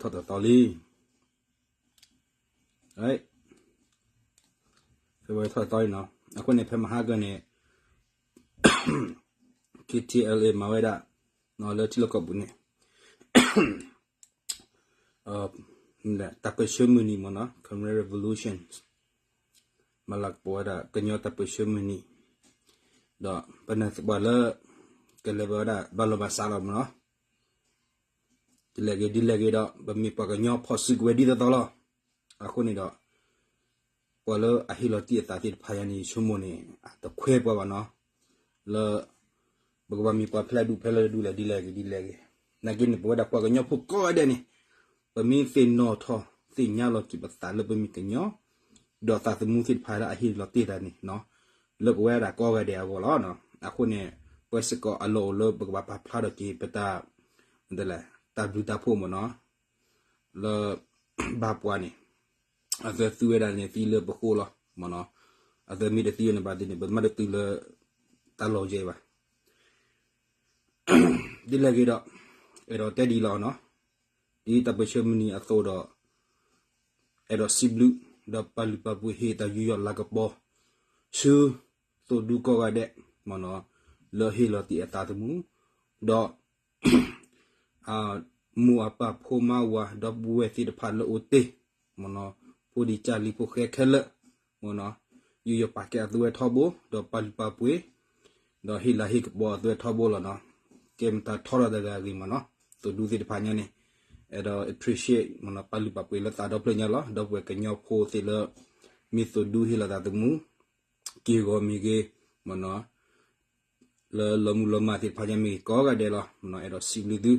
ထီၣ်တသီလံ, ဖဲဝဲထီၣ်တသီလံနီၤ. အဃိန့ၣ် ဖဲမဟါကၢန့ၣ် K T L A မၤဝဲဒၣ် လၢထံလီၢ်ကီၢ်ပူၤန့ၣ် တၢ်ပၢၢ်ဆၢမုၢ်နံၤမ့ၢ်နီၤ Khmer Revolution မၤလၤကပီၤဝဲဒၣ်ကညီတၢ်ပၢၢ်ဆၢမုၢ်နံၤ, ဒီးပနာ်သပှၢ်လၢ ကလဲၤဝဲဒၣ်ဘၣ်လီၢ်ဘၣ်စးလီၤမ့ၢ်နီၤ. ဒ်လဲၣ်ဂ့ၤဒ်လဲၣ်ဂ့ၤဒီး ပမ့ၢ်ပှၤကညီဖီၣ်စုကဝဲၤဒ်သိးသိးလီၤ. အဃိန့ၣ်ဒီး ပှၤလၢအဟ့ၣ်လီၤတံၢ်အသးသ့ၣ်တဖၣ်ညါန့ၣ် ယဆိကမိၣ်န့ၣ် အတခွဲးပှၤဘၣ်နီၤ, လၢ ပကဘၣ်မ့ၢ်ပှၤဖဲလဲၣ်ဒူၣ်ဖဲလဲၣ်ဒူၣ်လဲၣ်ဒ်လဲၣ်ဂ့ၤဒ်လဲၣ်ဂ့ၤ, နာ်က့န့ၣ် ပဝဲဒၣ်ပှၤကညီဖိကိးဂၤဒဲးန့ၣ် ပမ့ၢ်သ့ၣ်နီၣ်ထီၣ်သ့ၣ်ညါလီၤက့ၤပသးလၢပမ့ၢ်ကညီ ဒီးသးသမူသ့ၣ်တဖၣ်လၢအဟ့ၣ်လီၤတံၢ်သးန့ၣ် လၢပဝဲဒၣ်ကိးဂၤဒဲးအဂီၢ်လီၤ. အဃိန့ၣ် ပဝဲစ့ၢ်ကီးအလီၢ်အိၣ်လၢပကဘၣ်ပာ်ဖျါထီၣ်က့ၤပတၢ် တၢ်ဘျုးတၢ်ဖှိၣ်မ့ၢ်နီၤ လၢ ဘၣ်ပှၤန့ၣ် အသုသံဝဲဒၣ်န့ၣ်သံလၢပဃိလီၤမ့ၢ်နီၤ. အသုမ့ၢ်တသံဝဲန့ၣ်ဘၣ်သ့ၣ်န့ၣ် ပမ့ၢ်တတုၤလၢ တၢ်လီၢ်ယဲၢ်ဘၣ်. ဒ်လဲၣ်ဂ့ၤဒီး အဲၣ်ဒိးတဲဒ်လီၤနီၤ, ဒ်တၢ်ပၢၢ်ဆၢမုၢ်နံၤအသိးဒီး အဲၣ်ဒိးစံးဘျုး ဒီးပာ်လုၢ်ပာ်ပှ့ၤဟ့ၣ်တၢ်ယူးယီၣ်လၤကပီၤ ဆူ သိၣ်ဒူကိးဂၤဒဲးမ့ၢ်နီၤ, လၢဟ့ၣ်လီၤတံၢ်အသးသမူ ဒီး မိၢ်အပၢ်ဖိမါဝၤ ဒီပုၢ်ဝဲၢ်သ့ၣ်တဖၣ်လၢအိၣ်တ့ၢ်မ့ၢ်နီၤ, ဖိဒံကၢ်လံၤဖိဃဲခဲလၢာ်မ့ၢ်နီၤ, ယူးယီၣ်ပာ်ကဲအသုဝဲထီဘိ ဒီးပာ်လုၢ်ပာ်ပှ့ၤ ဒီးဟ့ၣ်လၤဟ့ၣ်ကပီၤအသုဝဲထီဘိလီၤနီၤ. ကဲမတၤထီထီၣ်တဂၤဂ့ၤမ့ၢ်နီၤ, သိၣ်ဒူသ့ၣ်တဖၣ်ညါန့ၣ် အဲၣ်ဒိး appreciate မ့ၢ်နီၤ, ပာ်လုၢ်ပာ်ပှ့ၤလၢသးဒီဖျၢၣ်ညါလီၤ. ဒီပုၢ်ဝဲၢ်ကညီဖိသ့ၣ်လၢ မ့ၢ်သိၣ်ဒူဟ့ၣ်လီၤသးသမူ က့ၢ်ဂီၤမ့ၢ်ဂ့ၤမ့ၢ်နီၤ, လၢလီၤမုၢ်လီၤမၢ်သ့ၣ်တဖၣ်ညါမ့ၢ်ဂ့ၤ ကိးဂၤဒဲးလီၤမ့ၢ်နီၤ, အဲၣ်ဒိးစံးဘျုးသု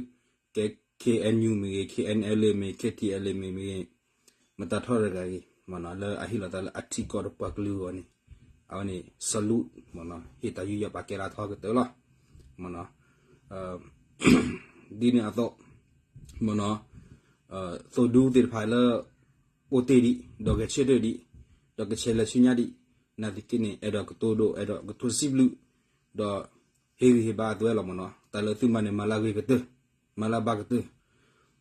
ကဲ K N U မ့ၢ်ဂ့ၤ K N L A မ့ၢ်ဂ့ၤ K T L A မ့ၢ်ဂ့ၤ မတၤထီထီၣ်တဂၤဂ့ၤမ့ၢ်နီၤ, လၢအဟ့ၣ်လီၤသးလၢအထံကီၢ်ဒီးပှၤကလုာ်အဂီၢ်န့ၣ် အဝဲန့ၣ် salute မ့ၢ်နီၤ, ဟ့ၣ်တၢ်ယူးယီၣ်ပာ်ကဲလၢအထီကတၢၢ်လီၤမ့ၢ်နီၤ. ဒ်န့ၣ်အသိးမ့ၢ်နီၤ, သိၣ်ဒူသ့ၣ်တဖၣ်လၢ အိၣ်တ့ၢ်ဒံး ဒီးဂဲၤဆၢထၢၣ်ဒံး ဒီးကဆဲးလဲၤဆူညါဒံး နာ်သက့န့ၣ် အဲၣ်ဒိးကတိၤဒိၣ် အဲၣ်ဒိးကတိၤစံးဘျုး ဒီးဟ့ၣ်ဂံၢ်ဟ့ၣ်ဘါအသုဝဲလီၤမ့ၢ်နီၤ. တၢ်လၢသုမၤန့ၣ် မၤလၢအဂ့ၤကတၢၢ် မၤလၢအဘၣ်ကတၢၢ်,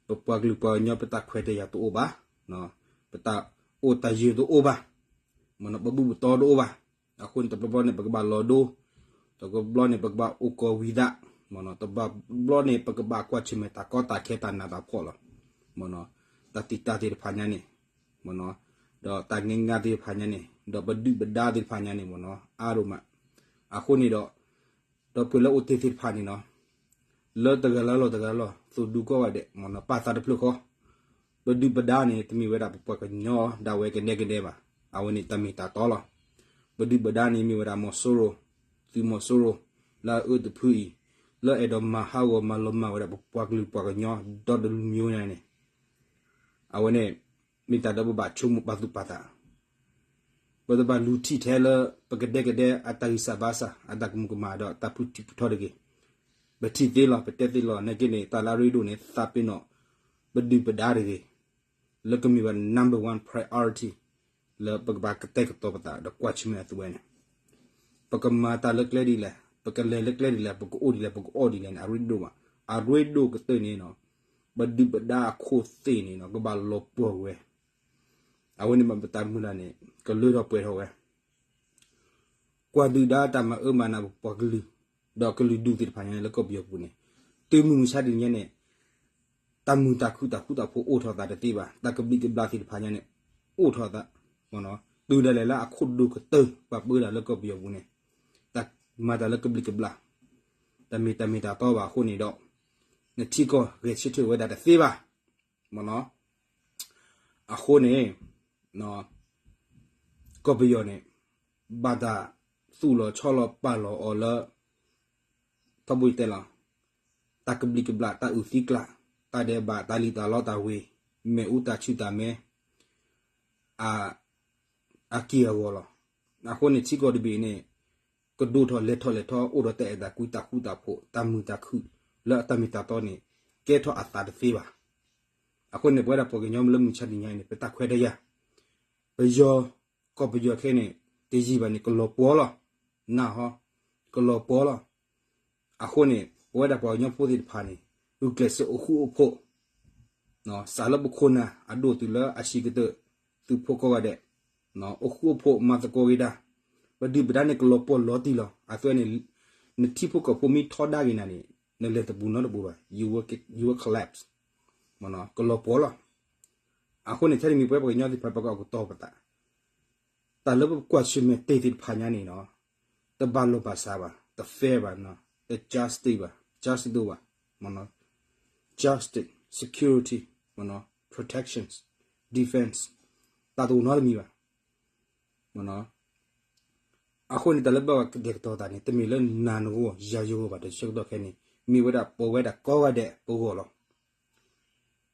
ပပှၤကလုာ်ပှၤကညီ ပတၢ်ခွဲးတၢ်ယာ်တအိၣ်ဘၣ်, ပတၢ်အိၣ်တၢ်ယၢၤတအိၣ်ဘၣ်, မ့ၢ်နီၤ ပဘူၣ်ပတီၢ်တအိၣ်ဘၣ်. အဃိန့ၣ် တဘျီဘျီန့ၣ် ပကဘၣ်လီၤဒိ, တဘျီဘျီန့ၣ် ပကဘၣ်အိၣ်ကီၢ်ဝံသး, မ့ၢ်နီၤ တဘျီဘျီန့ၣ် ပကဘၣ်ကွၢ်ဆၢၣ်မဲာ်တၢ်ကီတၢ်ခဲတၢ်နးတၢ်ဖှီၣ်လီၤ, မ့ၢ်နီၤ တၢ်သံတၢ်သ့ၣ်တဖၣ်ညါန့ၣ်, မ့ၢ်နီၤ ဒီးတၢ်ငဲငါသ့ၣ်တဖၣ်ညါန့ၣ် ဒီးပဒုၣ်ပဒါသ့ၣ်တဖၣ်ညါန့ၣ် မ့ၢ်နီၤ အါဒိၣ်မး. အဃိန့ၣ်ဒီး ဒီပုၢ်ဝဲၢ်လၢအိၣ်တ့ၢ်သ့ၣ်တဖၣ်န့ၣ်နီၤ လၢတဂၤလၢ်လီၢ်တဂၤလီၢ် သိၣ်ဒူကိးဂၤဒဲး မ့ၢ်နီၤ ပာ်သးတဖျၢၣ်ဃီ, ပဒုၣ်ပဒါန့ၣ် တမ့ၢ်ဝဲဒၣ်ပပှၤကညီဒၣ်ဝဲကဒဲကဒဲဘၣ်, အဝဲန့ၣ်တၢ်မ့ၢ်တၢ်တီလီၤ. ပဒုၣ်ပဒါန့ၣ် မ့ၢ်ဝဲဒၣ်မီၤစိရိၤ, သုးမီၤစိရိၤ လၢအအၢတဖုအံၤ လၢအဲၣ်ဒိးမၤဟးဂီၤမၤလီၤမၢ်ဝဲဒၣ်ပပှၤကလုာ်ပှၤကညီဒီတလူၤမံၤန့ၣ် အဝဲန့ၣ် မ့ၢ်တၢ်ဒီးပဘၣ်ဆိကမိၣ်ပာ်သူၣ်ပာ်သး, ပတဘၣ်လူၤထံၣ်ထဲလၢ ပကဒဲကဒဲအတၢ်ဂံၢ်စၢ်ဘါစၢ် အတၢ်ကမူၤကမၣ်ဒီးတၢ်ဖုထံၣ်ဖုထီတဂ့ၤ. ပထံၣ်သ့လီၤ ပတဲသ့လီၤ နာ်က့န့ၣ် တၢ်လၢအရ့ဒိၣ်န့ၣ် သးပ့ၤနီၣ် ပဒုၣ်ပဒါတဂ့ၤ, လၢကမ့ၢ်ဝဲ number one priority လၢပကဘၣ်ကတဲာ်ကတီၤပသးဒီးကွၢ်ဆၢၣ်မဲာ်အသုဝဲန့ၣ် ပကမၤတၢ်လၢကျဲဒ်လဲၣ်, ပကလဲၤလၢကျဲဒ်လဲၣ်, ပကအိၣ်ဒ်လဲၣ်, ပကအိၣ်ဒ်လဲၣ်န့ၣ် အရ့ဒိၣ်ဘၣ်. အရ့ဒိၣ်ကတၢၢ်န့ၣ်နီၤ ပဒုၣ်ပဒါအခိၣ်သ့ၣ်န့ၣ်နီၤ ကဘၣ်လီၤပှီၢ်ဝဲ. အဝဲန့ၣ်မ့ၢ်ပတၢ်မုၢ်လၢ်န့ၣ် ကလၢထီၣ်ပှဲၤထီၣ်ဝဲ ကွၢ်ဒုၣ်ဒါတၢ်မၤအၢမၤနးပပှၤကလုာ် ဒီးကလုာ်ဒူၣ်သ့ၣ်တဖၣ်ညါလၢကီၢ်ပယီၤပူၤန့ၣ် တုၤမုၢ်မဆါတနံၤညါန့ၣ် တၢ်မုာ်တၢ်ခုၣ်တၢ်ဃူတၢ်ဖိးအိၣ်ထီၣ်သးတသ့ဘၣ်, တၢ်ကဘျံးကဘျၣ်သ့ၣ်တဖၣ်ညါန့ၣ် အိၣ်ထီၣ်သး, တုၤဒၣ်လဲာ်လၢအခိၣ်ဒိၣ်ကတၢၢ် ပှၤပၢတၢ်လၢကီၢ်ပယီၤပူၤန့ၣ် တၢ်မၤတၢ်လၢကဘျံးကဘျၣ်, တၢ်မ့ၢ်တၢ်မ့ၢ်တၢ်တီဘၣ်အဃိန့ၣ်ဒီး နထံကီၢ်ဂဲၤဆၢထၢၣ်ဝဲဒၣ်တသ့ဘၣ် မ့ၢ်နီၤ. အဃိန့ၣ် ကီၢ်ပယီၤန့ၣ် ဘၣ်တၢ်သူၣ်လီၤဆီလီၤပာ်လီၤအီၤလၢ ထီဘိယတဲလီၤ တၢ်ကဘျံးကဘျၣ် တၢ်အုၣ်သံကျၣ် တၢ်ဒဲးဘး တၢ်လံၣ်တၢ်လီတၢ်ဝ့ၤ မ့ၣ်အူတၢ်ဆူၣ်တၢ်မဲ အ အက့ၢ်အဂီၤလီၤ. အဃိန့ၣ် ထံကီၢ်တဘ့ၣ်န့ၣ် ကဒိၣ်ထီၣ်လဲၤထီၣ်လဲၤထီ အိၣ်ဒီးတၢ်အဲၣ်တၢ်ကွံ တၢ်ဃူတၢ်ဖိး တၢ်မုာ်တၢ်ခုၣ် လၢအတၢ်မ့ၢ်တၢ်တီန့ၣ် ကဲထီၣ်အသးတသ့ဘၣ်. အဃိန့ၣ် ပဝဲဒၣ်ပှၤကညီလၢမုၢ်ဆါတနံၤညါအံၤန့ၣ် ပတၢ်ခွဲးတၢ်ယာ် ပယီၤ ကီၢ်ပယီၤခဲအံၤန့ၣ် တယံာ်ဘၣ်န့ၣ် ကလီၤပှီၢ်လီၤ. နၢ်ဟူ ကလီၤပှီၢ်လီၤ. အဃိန့ၣ် ပဝဲဒၣ်ပှၤကညီဖိသ့ၣ်တဖၣ်န့ၣ် ဂုာ်ကျဲးစၢးအိၣ်ဃူအိၣ်ဖိး စးလၢပခိၣ်နၢ်အဒိၣ်တုၤလၢအဆံးကတၢၢ်, သုးဖိကိးဂၤဒဲး, အိၣ်ဃူအိၣ်ဖိးမၤသကိးက့ၤတၢ်, ပဒုၣ်ပဒါန့ၣ်ကလီၤပှီၢ်လီၤတံၢ်လီၤ. အသိးန့ၣ် နထံဖိကီၢ်ဖိမ့ၢ်ထီဒါက့ၤနၤန့ၣ် နလဲၤတပူၤနီတပူၤဘၣ်, you will collapse, ကလီၤပှီၢ်လီၤ. အဃိန့ၣ် ထဲတမံၤပဝဲပှၤကညီသ့ၣ်တဖၣ် ပကအုၣ်ကီၤပသး, တၢ်လၢပကွၢ်ဆၢၣ်မဲာ်တ့ၢ်သ့ၣ်တဖၣ်ညါန့ၣ်နီၤ, တဘၣ်လိာ်ဘၣ်စးဘၣ်, တ fair ဘၣ်, တ justice ဘၣ်, justice ဒိၣ်ဘၣ်, justice, security, protections, defense, တၢ်တအိၣ်နီတမံၤဘၣ်. အဃိန့ၣ် တၢ်လၢဘၣ်ကတဲာ်ကတီၤသးန့ၣ် တမ့ၢ်လၢနၤနဂီၢ်ယၤယဂီၢ်ဘၣ်, တၢ်ဆၢကတီၢ်ခဲအံၤန့ၣ် မ့ၢ်ဝဲဒၣ်ပဝဲဒၣ်ကိးဂၤဒဲးပဂီၢ်လီၤ.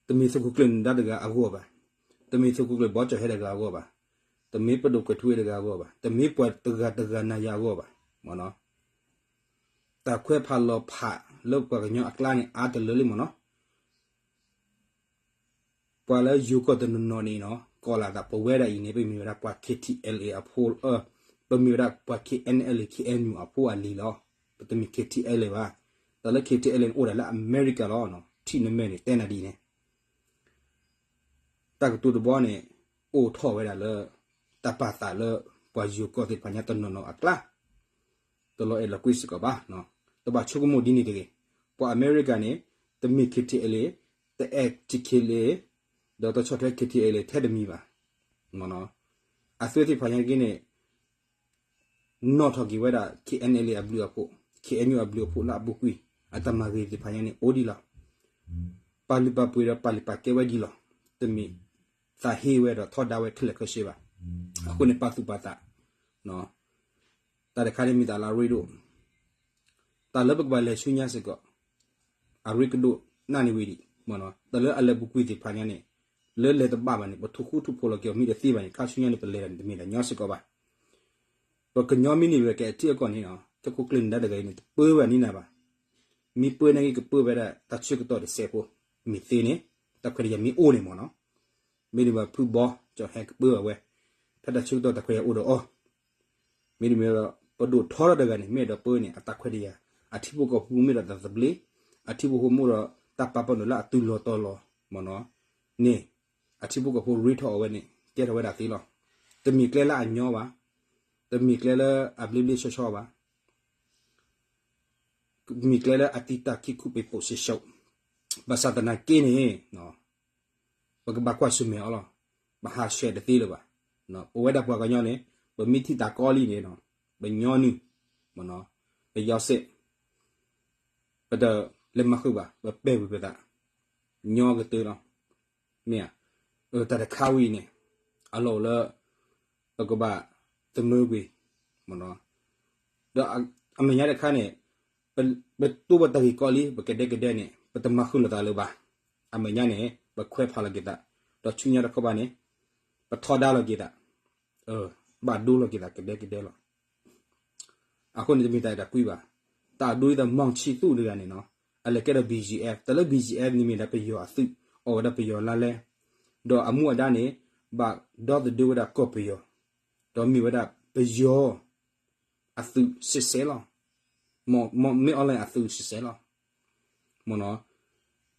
တမ့ၢ်သုးခိၣ်ကျၢၢ်နဒါတဂၤအဂီၢ်ဘၣ်, တမ့ၢ်သုးခိၣ်ကျၢၢ်ဘီကၠီၣ်ဟဲတဂၤအဂီၢ်ဘၣ်, တမ့ၢ်ပဒိၣ်ကွဲးထူဝ့တဂၤအဂီၢ်ဘၣ်, တမ့ၢ်ပှၤတဂၤတဂၤနၤယၤအဂီၢ်ဘၣ်. တၢ်ခွဲးဖးလီၤဖးလၢပှၤကညီအကျါန့ၣ် အါတလၢလံမ့ၢ်နီၤ. ပှၤလၢယိၤကီၢ်တနီၤနီၤန့ၣ်နီၤ ကိးလီၤသး ပဝဲဒၣ်အံၤန့ၣ် ပမ့ၢ်ဝဲဒၣ်ပှၤ K T L A အဖိ, ပမ့ၢ်ဝဲဒၣ်ပှၤ K N L A K N U အဖိအလံၤလီၤ. ပတမ့ၢ် K T L A ဘၣ်. တၢ်လၢ K T L A န့ၣ် အိၣ်ဒၣ်လၢအမဲရကၤလီၤ. ထံၣ်နမဲာ်န့ၣ် တဲနၤဒ်န့ၣ် တၢ်ကတိၤတဘီန့ၣ် အိၣ်ထီၣ်ဝဲဒၣ်လၢ တၢ်ပာ်သးလၢ ပှၤယိၤကီၢ်သ့ၣ်တဖၣ်ညါတနီၤနီၤအကျါ, တလီၤအဲၣ်လီၤကွံစ့ၢ်ကီးဘၣ်. တဘၣ်ဆိကမိၣ်ဒ်န့ၣ်တဂ့ၤ. ပှၤအမဲရကၤန့ၣ် တမ့ၢ် K T L A, တအဲၣ် K T L A, ဒီးတဆီၣ်ထွဲ K T L A ထဲတမံၤဘၣ်. အသုးသ့ၣ်တဖၣ်ညါက့န့ၣ် နီၣ်ထီၣ်က့ၤဝဲဒၣ် K N L A အဘျုးအဖှိၣ်, K N U အဘျုးအဖှိၣ်လၢအပူၤကွံာ် အတၢ်မၤဂ့ၤသ့ၣ်တဖၣ်ညါန့ၣ် အိၣ်ဒံးလီၤ. ပာ်လုၢ်ပာ်ပှ့ၤဒီးပာ်လုၢ်ပာ်ကဲဝဲဒံးလီၤ. တမ့ၢ်သးဟ့ဝဲဒီးထီဒါဝဲခဲလၢာ်ခဲဆ့ဘၣ်. အဃိန့ၣ် ပာ်သူၣ်ပာ်သး, တၢ်တခါန့ၣ်မ့ၢ်တၢ်လၢအရ့ဒိၣ်, တၢ်လၢပကဘၣ်လဲၤဆူညါစ့ၢ်ကီး အရ့ကဒိၣ်နၢ်န့ၢ်ဝံၤဒံး, တၢ်လၢအလဲၤပူၤကွံာ်သ့ၣ်တဖၣ်ညါန့ၣ် လၢလဲၤတဘၣ်ဘၣ်န့ၣ် ပထူၣ်ဃူထူၣ်ဖိးလီၤက့ၤအီၤမ့ၢ်တသ့ဘၣ်န့ၣ် ခါဆူညါန့ၣ် ပလဲၤတၢ်န့ၣ် တမ့ၢ်တၢ်ညီစ့ၢ်ကီးဘၣ်. ပကညီမ့ၢ်န့ၢ်ဝဲကဲအထံအကီၢ်န့ၣ် သုးခိၣ်ကျၢၢ်နဒါတဂၤအံၤန့ၣ် တပၢဘၣ်န့ၢ်နၤဘၣ်. မ့ၢ်ပၢန့ၢ်က့ၤ ကပၢဝဲဒၣ်တၢ်ဆၢကတီၢ်တစဲးဖိ, မ့ၢ်သ့န့ၣ် တၢ်ခွဲးတၢ်ယာ်မ့ၢ်အိၣ်န့ၣ်မ့ၢ်နီၤ, မ့တမ့ၢ်ဖုဘီကၠီၣ်ဟဲကပၢဘၣ်ဝဲ ဖဲတၢ်ဆၢကတီၢ်တၢ်ခွဲးတၢ်ယာ်အိၣ်ဒီးအီၤ မ့တမ့ၢ်ဒီး ပဒိၣ်ထီဒီးတဂၤန့ၣ် မ့ၢ်အဲၣ်ဒိးပၢန့ၣ် အတၢ်ခွဲးတၢ်ယာ်, အထံဖိကီၢ်ဖိမ့ၢ်ဒီးတၢ်သဘျ့, အထံဖိကီၢ်ဖိမ့ၢ်ဒီးတၢ်ပာ်ပနီၣ်လၢအတုၤလီၤတီၤလီၤမ့ၢ်နီၤ, န့ၣ် အထံဖိကီၢ်ဖိရ့ထီၣ်အီၤဝဲန့ၣ် ကဲထီၣ်ဝဲဒၣ်သ့လီၤ. တမ့ၢ်ကျဲလၢအညီဘၣ်, တမ့ၢ်ကျဲလၢအဘျ့ဘျ့ဆှီဆှီဘၣ်, မ့ၢ်ကျဲလၢအတံာ်တာ်ခံခူပံာ်ပိာ်စ့ၢ်ဆှီ, ဘၣ်ဆၣ်သနာ်က့န့ၣ် ပကဘၣ်ကွၢ်ဆၢၣ်မဲာ်အီၤလီၤ. ပဟးဆှဲးတသ့လၢၤဘၣ်. ပဝဲဒၣ်ပှၤကညီန့ၣ် ပမ့ၢ်ထံၣ်တၢ်ကီလံန့ၣ် ပညီနုၢ်, ပယီၤစဲး, ပတလဲၤမၤဃုာ်ဘၣ်, ပပဲာ်ဝံၤပသး, ညီကတၢၢ်လီၤ. မ့ၢ်ဧါ, တၢ်တခါဝံၤအံၤန့ၣ် အလီၢ်အိၣ်လၢ ပကဘၣ်သမၢကွံာ် ဒီးအမဲာ်ညါတခါန့ၣ် ပတိၢ်ပတၢ်ဂ့ၢ်ကီလံ ပကဒဲကဒဲန့ၣ် ပတမၤဃုာ်လိာ်သးလၢၤဘၣ်. အမဲာ်ညါန့ၣ် ပခွဲးဖးလီၤက့ၤသး, ဒီးဆူညါတခီဘၣ်န့ၣ် ပထီဒါလီၤက့ၤသး, ဘၣ်ဒိလီၤက့ၤသးကဒဲကဒဲလီၤ. အဃိန့ၣ် တမ့ၢ်တၢ်အဲၣ်တၢ်ကွံဘၣ်. တၢ်အဒိဒ်သိး မောင်ချစ်သူ တဂၤန့ၣ်နီၤ, အလဲၤကဲထီၣ် B G F, တၢ်လၢ B G F န့ၣ်မ့ၢ်ဒၣ်ပယီၤအသုး, အီၣ်ဝဲဒၣ်ပယီၤလါလဲ, ဒီးအမူအဒါန့ၣ် ဘၣ်ဒီသဒၢဝဲဒၣ်ကီၢ်ပယီၤ, ဒီးမ့ၢ်ဝဲဒၣ်ပယီၤ အသုးစဲးစဲးလီၤ. မ့ၢ်အီၤလဲၣ်အသုးစဲးစဲးလီၤ. မ့ၢ်နီၤ,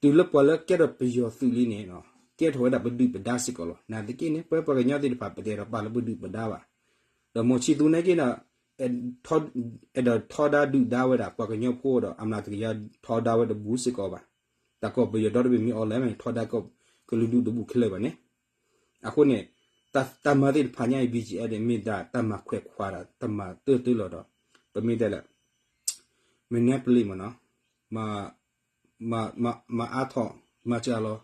တုၤလၢပှၤလၢကဲထီၣ်ပယီၤသုးလံန့ၣ် ကဲထီၣ်ဝဲဒၣ်ပဒုၣ်ပဒါစ့ၢ်ကီးလီၤ. နာ်သက့န့ၣ် ပဝဲပှၤကညီသ့ၣ်တဖၣ် ပတအဲၣ်ဒိးပာ်လၢပဒုၣ်ပဒါဘၣ်. ဒီးမီၤဆံသူန့ၣ်က့န့ၣ် အဲၣ်ဒိးထီဒါဒုၣ်ဒါဝဲဒၣ် ပှၤကညီဖိဒီး အမျးတကယၤထီဒါဝဲတဘူးစ့ၢ်ကီးဘၣ်. တၢ်ကီၢ်ပယီၤဒီတဘ့ၣ်မ့ၢ်အီၤလဲၣ် ထီဒါကီၢ်ကလုာ်ဒူၣ်တဘူးခဲလၢာ်ဘၣ်န့ၣ်. အဃိန့ၣ် တၢ်မၤသ့ၣ်တဖၣ်ညါအံၤ B G F န့ၣ် မ့ၢ်ဒၣ်တၢ်မၤခွဲးခွါဒီး တၢ်မၤတၢၢ်တၢၢ်လီၤဒီး ပမ့ၢ်တဲလၢ manipulate မ့ၢ်နီၤ, မၤအါထီၣ် မၤစှၤလီၤ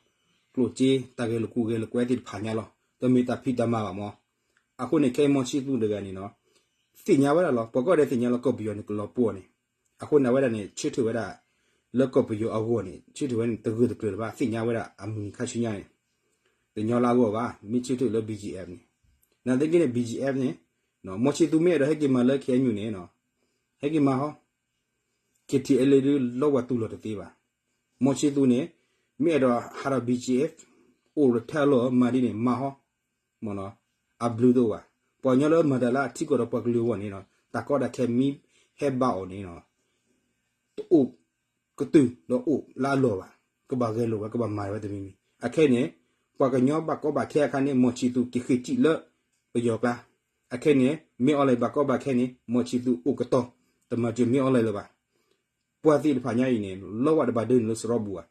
ကျိၣ်စ့ တၢ်ဂဲၤလိာ်ကူၣ်ဂဲၤလိာ်ကွဲသ့ၣ်တဖၣ်ညါလီၤ. တမ့ၢ်တၢ်ဖံးတၢ်မၤဘၣ်မ့ၢ်. အဃိန့ၣ် ခဲအံၤမီၤဆံသူတဂၤန့ၣ်နီၤ သ့ၣ်ညါဝဲဒၣ်လီၤ. ပှၤကိးဂၤဒဲးသ့ၣ်ညါလီၤ ကီၢ်ပယီၤန့ၣ် ကလီၤပှီၢ်န့ၣ်. အဃိန့ၣ် အဝဲဒၣ်န့ၣ် ဆၢထၢၣ်ဝဲဒၣ် လၢကီၢ်ပယီၤအဂီၢ်န့ၣ် ဆၢထၢၣ်ဝဲန့ၣ် တဂၢၢ်တကျၢၤလၢၤဘၣ် သ့ၣ်ညါဝဲဒၣ်အမုၢ်နံၤခါဆူညါန့ၣ် တညီလၢအဂီၢ်ဘၣ် မ့ၢ်ဆၢထၢၣ်လၢ B G F န့ၣ်. နာ်သက့န့ၣ် B G F န့ၣ် မီၤဆံသူမ့ၢ်အဲၣ်ဒိးဟဲက့ၤမၤလၢ K N U န့ၣ် ဟဲက့ၤမၤဟီ K T L A ဒုး လီဝဲတူၢ်လိာ်တသ့ဘၣ်. မီၤဆံသူန့ၣ် မ့ၢ်အဲၣ်ဒိးဟးဒီး B G F အိၣ်လၢထဲအလီၢ်မၤဒ်န့ၣ် မၤဟီ မ့ၢ်နီၤ အဘျုးတအိၣ်ဘၣ်. ပှၤကညီလၢမၤတၢ်လၢအထံကီၢ်ဒီးပှၤကလုာ်အဂီၢ်န့ၣ် တၢ်ကီတၢ်ခဲမ့ၢ်ဟဲဘၣ်အီၤန့ၣ် တအိၣ်ကတုာ်ဒီးအိၣ်လၢအလီၢ်ဘၣ်. ကဘၣ်ဂဲၤလိာ်ဝဲ ကဘၣ်မၤဝဲတမံၤမံၤ. အခဲအံၤန့ၣ် ပှၤကညီဘၣ်ကီဘၣ်ခဲအခါန့ၣ် မီၢ်ဆံးသူးက့ၤဃ့ၢ်စံၣ်လၢပယီၤကျါ, အခဲအံၤန့ၣ် မ့ၢ်အီၣ်လဲၣ်ဘၣ်ကီဘၣ်ခဲန့ၣ် မီၢ်ဆံးသူးအိၣ်ကတီၢ်, တမၤစၢၤမ့ၢ်အီၣ်လဲၣ်လၢၤဘၣ်. ပှၤသ့ၣ်တဖၣ်ညါအံၤန့ၣ် လီဝဲတဘၣ်ဒၢနုာ်လၢစရီပူၤဘၣ်.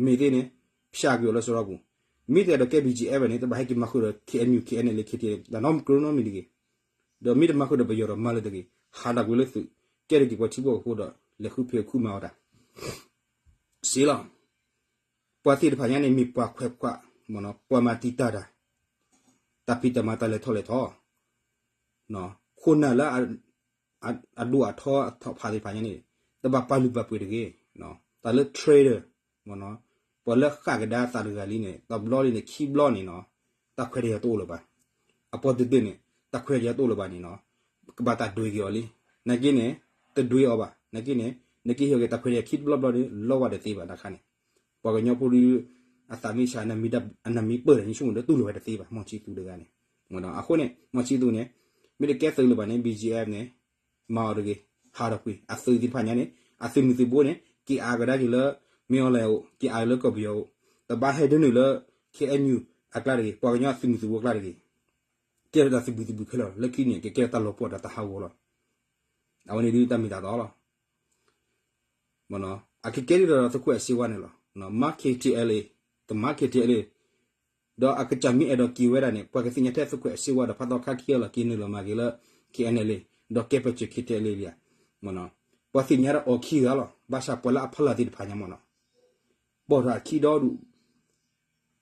မ့ၢ်သ့န့ၣ် ဖၠးကွံာ်အီၤလၢစရီပူၤ, မ့ၢ်တအဲၣ်ဒိးကဲ ဘီၣ်ကၠံၣ်အဲၣ် ဘၣ်န့ၣ် တဘၣ်ဟဲက့ၤမၤဃုာ်ဒီး ခ့ၣ်အဲၣ်ယူၣ် ခ့ၣ်အဲၣ်အဲၣ်လ့ ခ့ၣ်ထံၣ် တၢ်နီတမံၤတဂ့ၤ, ဒီးမ့ၢ်တမၤဃုာ်ဒီးပယီၤဒီးမၤလၢၤတဂ့ၤ, ဟးထီၣ်ကွံာ်လၢသုး, ကဲထီၣ်က့ၤပှၤထံဖိကီၢ်ဖိဒီး လဲၤဃုဖံးဃုမၤအီၣ်တၢ် စ့လီၤ. ပှၤသ့ၣ်တဖၣ်ညါန့ၣ် မ့ၢ်ပှၤခွဲးခွး, ပှၤမၤတံာ်တာ်တၢ်, တၢ်ဖံးတၢ်မၤတၢ်လဲၤထီၣ်လဲၤထီ, ခိၣ်နၢ်လၢ အဒိၣ်အထီအဖးသ့ၣ်တဖၣ်ညါန့ၣ် တဘၣ်ပာ်လုၢ်ပာ်ပှ့ၤတဂ့ၤ, တၢ်လၢ trader ပှၤလၢဃၣ်ကဒါသးတဂၤလံန့ၣ် တဘျီလံန့ၣ် ခံဘျီန့ၣ်နီၤ, တၢ်ခွဲးတၢ်ယာ်တအိၣ်လၢၤဘၣ်. အပှၤတဒုန့ၣ် တၢ်ခွဲးတၢ်ယာ်တအိၣ်လၢၤဘၣ်န့ၣ်နီၤ, ကဘၣ်တၢ်ဒွဲက့ၤအီၤလံ. နာ်က့န့ၣ် တဒွဲအီၤဘၣ်. နာ်က့န့ၣ် နကဟ့ၣ်ဂ့ၤတၢ်ခွဲးတၢ်ယာ်ခံတဘျီဘျီန့ၣ် လီဝဲတသ့ဘၣ်တခါန့ၣ်. ပှၤကညီဖိဒု အသးမ့ၢ်ဆါ အနမံၤပၢၢ်ဒီး ယဆိကမိၣ်ဒီးတူၢ်လိာ်ဝဲတသ့ဘၣ် မီၢ်ဆံးသူးတဂၤန့ၣ်. အဃိန့ၣ် မီၢ်ဆံးသူးန့ၣ် မ့ၢ်တကဲသုးလၢၤဘၣ်န့ၣ် ဘီၣ်ကၠံၣ်အဲၣ် န့ၣ် မၤအီၤတဂ့ၤ, ဟးထီၣ်ကွံာ် အသုးသ့ၣ်တဖၣ်ညါန့ၣ် အသုးမုၢ်သုးဘိန့ၣ် က့ၤအါကဒါက့ၤလၢ မ့ၢ်အီၣ်လဲၣ်အအိၣ်, က့ၤအါလၢကီၢ်ပယီၤအအိၣ်, တဘၣ်ဟဲဒၢနုာ်လၢ ခ့ၣ်အဲၣ်ယူၣ် အကျါတဂ့ၤ, ပှၤကညီအသုးမုၢ်သုးဘိအကျါတဂ့ၤ. ကဲထီၣ်တၢ်သုးဘံၣ်သုးဘုၣ်ခဲလၢာ်လီၤ. လၢခံန့ၣ် ကကဲထီၣ်တၢ်လီၤပှီၢ်ဒီးတၢ်ဟးဂီၤလီၤ. အဝဲန့ၣ်ဒုးတၢ်မ့ၢ်တၢ်တီလီၤ. အကကဲထီၣ်ဒီးသုးခိၣ်အဲၣ်စ့ဝါန့ၣ်လီၤ. မၤ ခ့ၣ်ထံၣ်အဲၣ်လ့, တမၤ ခ့ၣ်ထံၣ်အဲၣ်လ့, ဒီးအကစၢ်မ့ၢ်အဲၣ်ဒိးက့ၤဝဲဒၣ်န့ၣ် ပှၤကသ့ၣ်ညါထဲသုးခိၣ်အဲၣ်စ့ဝါဒီး ဖးသီခါခံဂၤလီၤ က့ၤနုာ်လီၤမၤက့ၤလၢ ခ့ၣ်အဲၣ်လ့ ဒီးကဲပၢၢ်စၢၤ ခ့ၣ်ထံၣ်အဲၣ်လ့လံဧါ. ပှၤသ့ၣ်ညါဒီးအီၤခံဂၤလီၤ. ဘၣ်ဆၣ်ပှၤလၢအဖီလာ်သ့ၣ်တဖၣ်ညါမ့ၢ်နီၤ ပိာ်ထီၣ်အခံဒီဒူၣ်,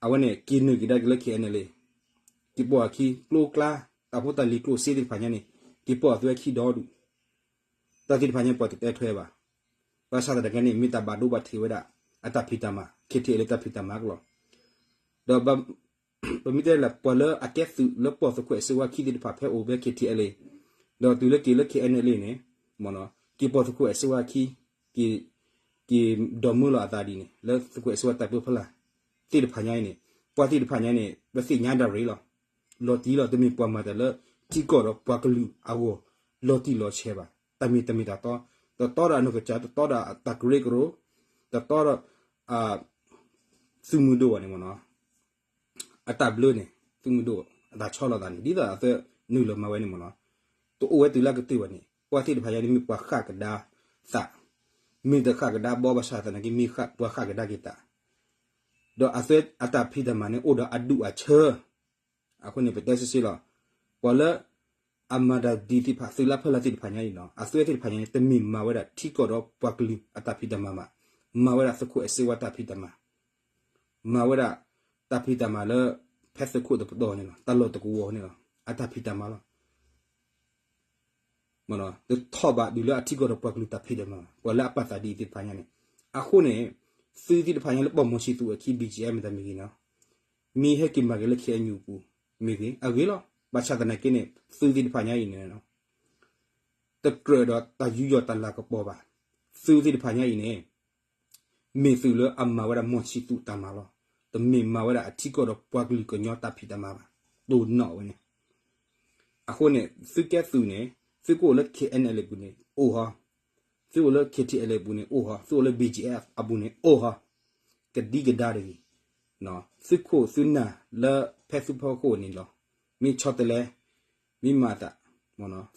အဝဲန့ၣ် က့ၤနုာ်က့ၤဒၣ်က့ၤလၢ ခ့ၣ်အဲၣ်လ့, က့ၤပိာ်အခံ ကျိကျါ, တၢ်ဖိတၢ်လံၤကျိၣ်စ့သ့ၣ်တဖၣ်ညါန့ၣ် က့ၤပိာ်အသွဲခံဒီဒူၣ်, တၢ်သ့ၣ်တဖၣ်ညါပှၤတတဲထွဲဘၣ်. ဘၣ်ဆၣ်သနာ်က့န့ၣ် မ့ၢ်တၢ်ဘၣ်ဒိဘၣ်ထံးဝဲဒၣ် အတၢ်ဖံးတၢ်မၤ ခ့ၣ်ထံၣ်အဲၣ်လ့ တၢ်ဖံးတၢ်မၤကလီၤ. ဒီး ပမ့ၢ်တဲလၢ ပှၤလၢအကဲသုးလၢပိာ်သုးခိၣ်အဲၣ်စ့ဝါခံသ့ၣ်တဖၣ်ဖဲအိၣ်ဖဲ ခ့ၣ်ထံၣ်အဲၣ်လ့, ဒီးတုၤလၢက့ၤလၢ ခ့ၣ်အဲၣ်လ့န့ၣ် က့ၤပိာ်သုးခိၣ်အဲၣ်စ့ဝါခံ, က့ၤဒိးမုၢ်လီၤအသးဒ်န့ၣ် လၢသုးခိၣ်အဲၣ်စ့ဝါတၢ်ပၢဖီလာ်သ့ၣ်တဖၣ်ညါအံၤန့ၣ်, ပှၤသ့ၣ်တဖၣ်ညါန့ၣ် ပသ့ၣ်ညါဒၣ်ရ့လီၤ. လီၤတံၢ်လီၤ တမ့ၢ်ပှၤမၤတၢ်လၢထံကီၢ်ဒီးပှၤကလုာ်အဂီၢ် လီၤတံၢ်လီၤဆဲးဘၣ်. တၢ်မ့ၢ်တၢ်မ့ၢ်တၢ်တီ, တတီဒီးအနီၢ်ကစၢ်, တတီဒီးတၢ်ကရၢကရိ, တတီဒီး သုးမုၢ်ဒိၣ်ဘၣ်န့ၣ်မ့ၢ်နီၤ, အတၢ်ဘျၢန့ၣ် သုးမုၢ်ဒိၣ်အတၢ်ဆီလီၤသးန့ၣ် ဒ်သိးအသုးနုာ်လီၤမၤဝဲန့ၣ်မ့ၢ်နီၤ, တအိၣ်ဝဲတုၤလၢကတၢၢ်ဘၣ်န့ၣ် ပှၤသ့ၣ်တဖၣ်ညါန့ၣ်မ့ၢ်ပှၤဃၣ်ကဒါသး, မ့ၢ်တဃၣ်ကဒါဘီဘၣ်ဆၣ်သနာ်က့ မ့ၢ်ပှၤဃၣ်ကဒါက့ၤသး, ဒီးအသုးအတၢ်ဖံးတၢ်မၤန့ၣ် အိၣ်ဒီးအဒူၣ်အဆၢ အဃိန့ၣ် ပတဲစ့ၢ်စ့ၢ်လီၤ. ပှၤလၢအမၤတၢ်ဒ်သ့ၣ်တဖၣ် သုးလၢဖီလာ်သ့ၣ်တဖၣ်ညါအံၤနီၤ, အသုးသ့ၣ်တဖၣ်ညါန့ၣ် တမ့ၢ်မၤဝဲဒၣ်ထံကီၢ်ဒီးပှၤကလုာ်အတၢ်ဖံးတၢ်မၤဘၣ်, မၤဝဲဒၣ်သုးခိၣ်အဲၣ်စ့ဝါတၢ်ဖံးတၢ်မၤ, မၤဝဲဒၣ်တၢ်ဖံးတၢ်မၤလၢ ဖဲသုးခိၣ်တပတီၢ်န့ၣ်လီၤ, တၢ်လီၢ်တကဝီၤန့ၣ်လီၤ, အတၢ်ဖံးတၢ်မၤလီၤ. တထီၣ်ဘးတုၤလၢအထံကီၢ်ဒီးပှၤကလုာ်တၢ်ဖံးတၢ်မၤဘၣ်, ပှၤလၢအပာ်သးဒ်အံၤသ့ၣ်တဖၣ်ညါန့ၣ်. အဃိန့ၣ် သုးသ့ၣ်တဖၣ်ညါလၢပိာ်မီၢ်ဆံးသူးအခံ ဘီၣ်ကၠံၣ်အဲၣ် မ့ၢ်တၢ်မ့ၢ်ဂ့ၤနီၤ, မ့ၢ်ဟဲက့ၤမၤက့ၤလၢ ခ့ၣ်အဲၣ်ယူၣ် အပူၤ မ့ၢ်ဂ့ၤ အဂ့ၤလီၤ. ဘၣ်ဆၣ်သနာ်က့န့ၣ် သုးသ့ၣ်တဖၣ်ညါအံၤန့ၣ် တကြၢးဒီးတၢ်ယူးယီၣ်တၢ်လၤကပီၤဘၣ်. သုးသ့ၣ်တဖၣ်ညါအံၤန့ၣ် မ့ၢ်သုးလၢအမၤဝဲဒၣ်မီၢ်ဆံးသူးတၢ်မၤလီၤ. တမ့ၢ်မၤဝဲဒၣ်အထံကီၢ်ဒီးပှၤကလုာ်ကညီတၢ်ဖံးတၢ်မၤဘၣ်, တိၢ်နီၣ်ဝဲန့ၣ်. အဃိန့ၣ် သုးကဲသုးန့ၣ် သုကအိၣ်လၢ ခ့ၣ်အဲၣ်လ့ အပူၤန့ၣ် အိၣ်ဟီ, သုအိၣ်လၢ ခ့ၣ်ထံၣ်အဲၣ်လ့ အပူၤန့ၣ် အိၣ်ဟီ, သုအိၣ်လၢ ဘီၣ်ကၠံၣ်အဲၣ် အပူၤန့ၣ် အိၣ်ဟီ, ကဒံကဒါတဂ့ၤ. သုးခိၣ်သုးနၢ်လၢဖဲသုဖီခိၣ်န့ၣ်လီၤ. မ့ၢ်ဆီတလဲ, မ့ၢ်မၤအသး,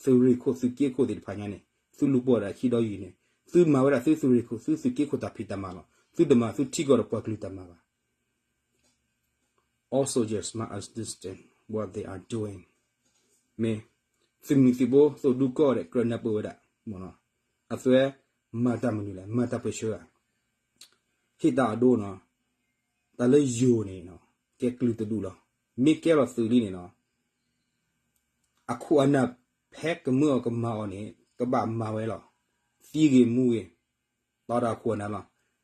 သုးရ့ၣ်ခိၣ်သုးက့ခိၣ်သ့ၣ်တဖၣ်ညါန့ၣ် သုလူၤပိာ်ဒီးအခံဒီးယံၤန့ၣ် သုမၤဝဲဒၣ်သုသုးရ့ၣ်ခိၣ်သုသုးက့ခိၣ်တၢ်ဖံးတၢ်မၤလီၤ. သုတမၤသုထံကီၢ်ဒီးပှၤကလုာ်တၢ်မၤဘၣ်. All soldiers must understand what they are doing. မ့ၢ်သုးမုၢ်သံၣ်ဘိ သုးဒူကီၢ်ဒဲး ကြၢးနၢ်ပၢၢ်ဝဲဒၣ်, အသုးမၤတၢ်မနုၤလဲၣ်, မၤတၢ်ပၢဆှၢဧါ. ဟ့ၣ်တၢ်အဒိနီၤ, တၢ်လၢယိၤန့ၣ် ကဲကလုာ်တဒူၣ်လီၤ. မ့ၢ်ကဲလီၤသုးလံန့ၣ်နီၤ, အခိၣ်အနၢ်ဖဲကမၢအီၤကမၤအီၤန့ၣ် ကဘၣ်မၤဝဲလီၤ. သံဂ့ၤမူဂ့ၤ တီဒီးအခိၣ်အနၢ်လီၤ.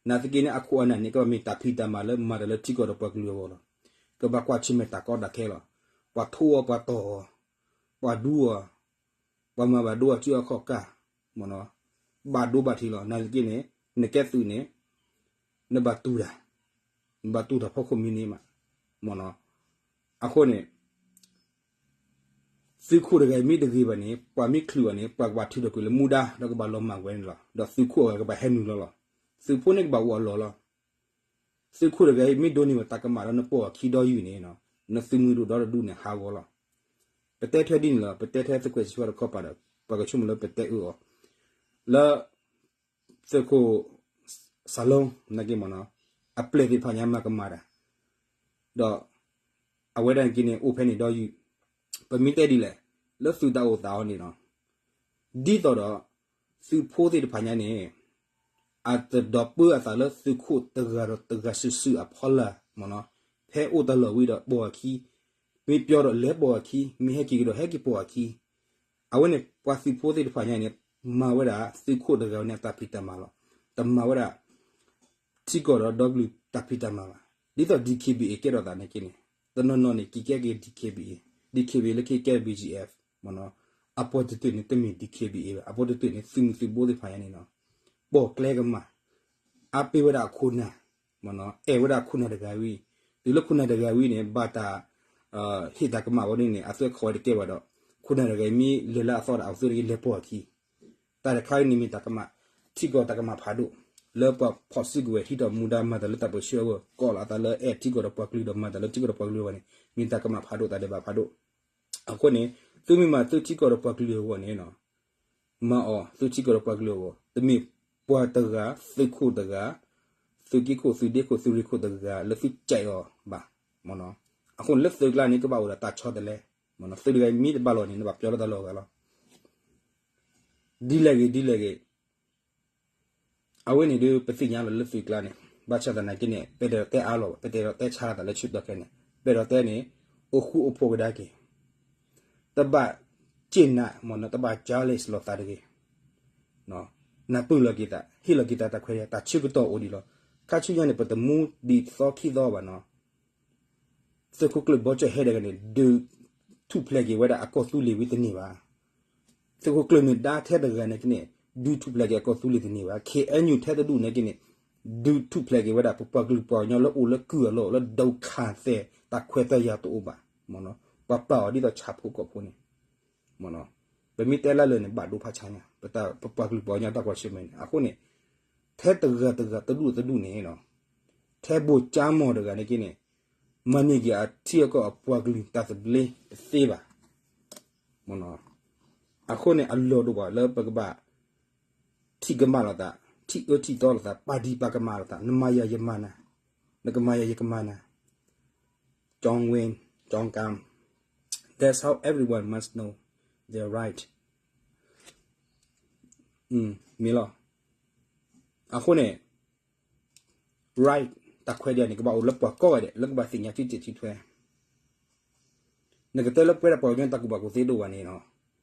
နာ်သက့န့ၣ် အခိၣ်အနၢ်န့ၣ် ကဘၣ်မ့ၢ်တၢ်ဖံးတၢ်မၤလၢမၤတၢ်လၢထံကီၢ်ဒီးပှၤကလုာ်အဂီၢ်လီၤ. ကဘၣ်ကွၢ်ဆၢၣ်မဲာ်တၢ်ကီတၢ်ခဲလီၤ. ပှၤထိအီၤ ပှၤတီၢ်အီၤ, ပှၤမၤဘၣ်ဒိအီၤ စုအခီၣ်ကၢ်, ဘၣ်ဒိဘၣ်ထံးလီၤ. နာ်သက့န့ၣ် နကဲသုးန့ၣ် နဘၣ်တူၢ်တၢ်, နဘၣ်တူၢ်တၢ်ဖီခိၣ်မံၤန့ၣ်မး. အဃိန့ၣ် သုးခိၣ်တဂၤအံၤမ့ၢ်တဂ့ၤဘၣ်န့ၣ် ပှၤမ့ၢ်ချုးအီၤန့ၣ် ပှၤကဘၣ်ထုးထီၣ်ကွံာ်လၢမူဒါ ဒီးကဘၣ်လီၤမၢ်ဝဲန့ၣ်လီၤ. ဒီးသုးခိၣ်အဂၤကဘၣ်ဟဲနုာ်လီၤလီၤ. သုးဖိန့ၣ်ကဘၣ်အိၣ်အလီၢ်လီၤ. သုးခိၣ်တဂၤအံၤ မ့ၢ်ဒိးန့ၢ်ဝဲတၢ်ကမၣ်ဒီးနပိာ်အခံဒီးယုၢ်န့ၣ်, နသုးမုၢ်ဒိၣ်ဒီတဒူၣ်န့ၣ် ဟးဂီၤလီၤ. ပတဲထွဲဒ်န့ၣ်လီၤ, ပတဲထွဲသုးခွဲးစံးဆှီတခီပၤဒီး ပှၤကဆိကမိၣ်လၢပတဲအၢအီၤ, လၢ သုးခိၣ် စၤလိ နာ်က့မ့ၢ်နီၤ, အပျဲၢ်သ့ၣ်တဖၣ်ညါမၤကမၣ်တၢ်, ဒီး အဝဲဒၣ်နာ်က့န့ၣ် အိၣ်ဖဲန့ၣ်ဒီးယုၢ်, ပမ့ၢ်တဲဒ်လဲၣ်, လၢသုးတၢ်အိၣ်သးအီၤန့ၣ်နီၤ, ဒ်သိးဒီး သုးဖိသ့ၣ်တဖၣ်ညါန့ၣ် အတဒီးပၢအသးလၢသုးခိၣ်တဂၤဒီးတဂၤစုာ်စုာ်အဖီလာ်မ့ၢ်နီၤ, ဖဲအိၣ်တၢ်လီၢ်ဝံၤဒီးပိာ်အခံ, မ့ၢ်ပျီဒီးလဲၤပိာ်အခံ, မ့ၢ်ဟဲက့ၤကဒီးဟဲက့ၤပိာ်အခံ အဝဲန့ၣ် ပှၤသုးဖိသ့ၣ်တဖၣ်ညါန့ၣ် မၤဝဲဒၣ်သုးခိၣ်တဂၤန့ၣ် အတၢ်ဖံးတၢ်မၤလီၤ. တမၤဝဲဒၣ် ထံကီၢ်ဒီးဒီကလုာ်တၢ်ဖံးတၢ်မၤဘၣ်. ဒ်သိး DKBA ကဲထီၣ်သးနာ်က့န့ၣ်, တနီၤနီၤန့ၣ် က့ၤကဲက့ၤ DKBA, DKBA လၢခံကဲ BGF မ့ၢ်နီၤ, အပှၤတတုၤန့ၣ် တမ့ၢ် DKBA ဘၣ်, အပှၤတတုၤန့ၣ် သုးမုၢ်သုးဘိသ့ၣ်တဖၣ်ညါန့ၣ်နီၤ, ပိာ်ကျဲကမၣ်, အါပ့ၤဝဲဒၣ်အခိၣ်နၢ် မ့ၢ်နီၤ, အဲၣ်ဝဲဒၣ်ခိၣ်နၢ်တဂၤဝံၤ, တုၤလၢခိၣ်နၢ်တဂၤဝံၤန့ၣ် ဘၣ်တၢ် ဟ့ၣ်တၢ်ကမၣ်ဝဲဒၣ်န့ၣ် အသွဲၣ်ခီၣ်ဝဲတကဲဘၣ်ဒီး ခိၣ်နၢ်တဂၤအံၤမ့ၢ်လဲၤလၢအသီဒီး အဝဲသ့ၣ်တဂၤလဲၤပိာ်အခံ, တၢ်တခါအံၤန့ၣ်မ့ၢ်တၢ်ကမၣ်, ထံကီၢ်တၢ်ကမၣ်ဖးဒိၣ်, လၢပှၤဖီၣ်စုကဝဲၤဟံးထီၣ်မူဒါမၤတၢ်လၢတၢ်ပၢဆှၢအဂီၢ် ကိးလီၤအသးလၢအဲၣ်ထံကီၢ်ဒီးပှၤကလုာ်ဒီးမၤတၢ်လၢထံကီၢ်ဒီးပှၤကလုာ်အဂီၢ်န့ၣ် မ့ၢ်တၢ်ကမၣ်ဖးဒိၣ်တၢ်ဒဲးဘးဖးဒိၣ်. အဃိန့ၣ် သုမ့ၢ်မၤသုထံကီၢ်ဒီးပှၤကလုာ်အဂီၢ်န့ၣ် မၤအီၤသုထံကီၢ်ဒီးပှၤကလုာ်အဂီၢ်, တမ့ၢ်ပှၤတဂၤ, သုးခိၣ်တဂၤ, သုးက့ခိၣ်, သုးဒ့ခိၣ်, သုးရ့ၣ်ခိၣ်တဂၤလၢသုကဲးအီၤဘၣ်. အဃိန့ၣ်လၢသုးကျါန့ၣ် ကဘၣ်အိၣ်ဒီးတၢ်ဆီတလဲ, သုးတဂၤမ့ၢ်တဘၣ်လီၤန့ၣ် နဘၣ်ပျီလၢတၢ်လီၢ်အဂၤလီၤ. ဒ်လဲၣ်ဂ့ၤဒ်လဲၣ်ဂ့ၤ အဝဲန့ၣ်ဒုး ပသ့ၣ်ညါလီၤလၢသုးကျါန့ၣ်, ဘၣ်ဆၣ်သနာ်က့န့ၣ် ပတဲဒီးတဲအါလီၤဘၣ်, ပတဲဒီးတဲဆါလီၤသးလၢဆူၣ်တီခဲန့ၣ်, ပတဲဒီးတဲန့ၣ် အိၣ်ဃူအိၣ်ဖိးကဒါက့ၤ, တဘၣ်စ့ၣ်နးမ့ၢ်နီၤ, တဘၣ် jealous လိာ်သးတဂ့ၤ, နၢ်ပၢၢ်လီၤက့ၤသး, ဟ့ၣ်လီၤက့ၤသးတၢ်ခွဲးတၢ်ယာ်, တၢ်ဆၢကတီၢ်အိၣ်ဒံးလီၤ. ခါဆူညါန့ၣ် ပတမူဒံးသီခံသီဘၣ်နီၤ. သုးခိၣ်ကျၢၢ်ဘီကၠီၣ်ဟဲတဂၤန့ၣ် ဒုးထူၣ်ဖျဲးက့ၤဝဲဒၣ်အကီၢ်သူလ့ၤဝံၤတန့ၢ်ဘၣ်. သုးခိၣ်ကျၢၢ်မ့ၢ်ဒါထဲတဂၤနာ်က့န့ၣ် ဒုးထူၣ်ဖျဲးက့ၤအကီၢ်သူလ့ၤတန့ၢ်ဘၣ်. ခ့ၣ်အဲၣ်ယူၣ် ထဲတဒူၣ်နာ်က့န့ၣ် ဒုးထူၣ်ဖျဲးက့ၤဝဲဒၣ် ပပှၤကလုာ်ပှၤကညီလၢအိၣ်လၢကုၢ်အလီၢ် လၢဒုက္ခသည် တၢ်ခွဲးတၢ်ယာ်တအိၣ်ဘၣ်. ပှၤပာ်အီၤဒ်သိးဆၣ်ဖိကီၢ်ဖိန့ၣ် ပမ့ၢ်တဲလၢလၢာ်န့ၣ် ဘၣ်ဒိဖးဆါညါ ပပှၤကလုာ်ပှၤကညီတၢ်ကွၢ်ဆၢၣ်မဲာ်န့ၣ်. အဃိန့ၣ် ထဲတဂၤတဂၤတဒူၣ်တဒူၣ်န့ၣ် ထဲဘိၣ်ကၠါမီၢ်တဂၤနာ်က့န့ၣ် မၤန့ၢ်က့ၤအထံအကီၢ်အပှၤကလုာ်တၢ်သဘျ့တသ့ဘၣ်. အဃိန့ၣ် အလီၢ်တအိၣ်ဘၣ်လၢပကဘၣ် ထံၣ်ကမၣ်လိာ်သး, ထံၣ်အၢထံၣ်သီလိာ်သး, ပာ်ဒံးပာ်ကမၣ်လိာ်သး, နမၤယၤယမၤနၤ, နကမၤယၤယကမၤနၤ, ကၠီဝ့, ကၠီကၢ, that's how everyone must know their right. မ့ၢ်လီၤ. အဃိန့ၣ် right တၢ်ခွဲးတၢ်ယာ်န့ၣ် ကဘၣ်အိၣ်လၢပှၤကိးဂၤဒဲး လၢကဘၣ်သ့ၣ်ညါစုစဲးစုထွဲ နကတဲလၢပဝဲဒၣ်ပှၤကညီတၢ်ကူၣ်ဘၣ်ကူၣ်သ့ဒိၣ်ဘၣ်န့ၣ်နီၤ,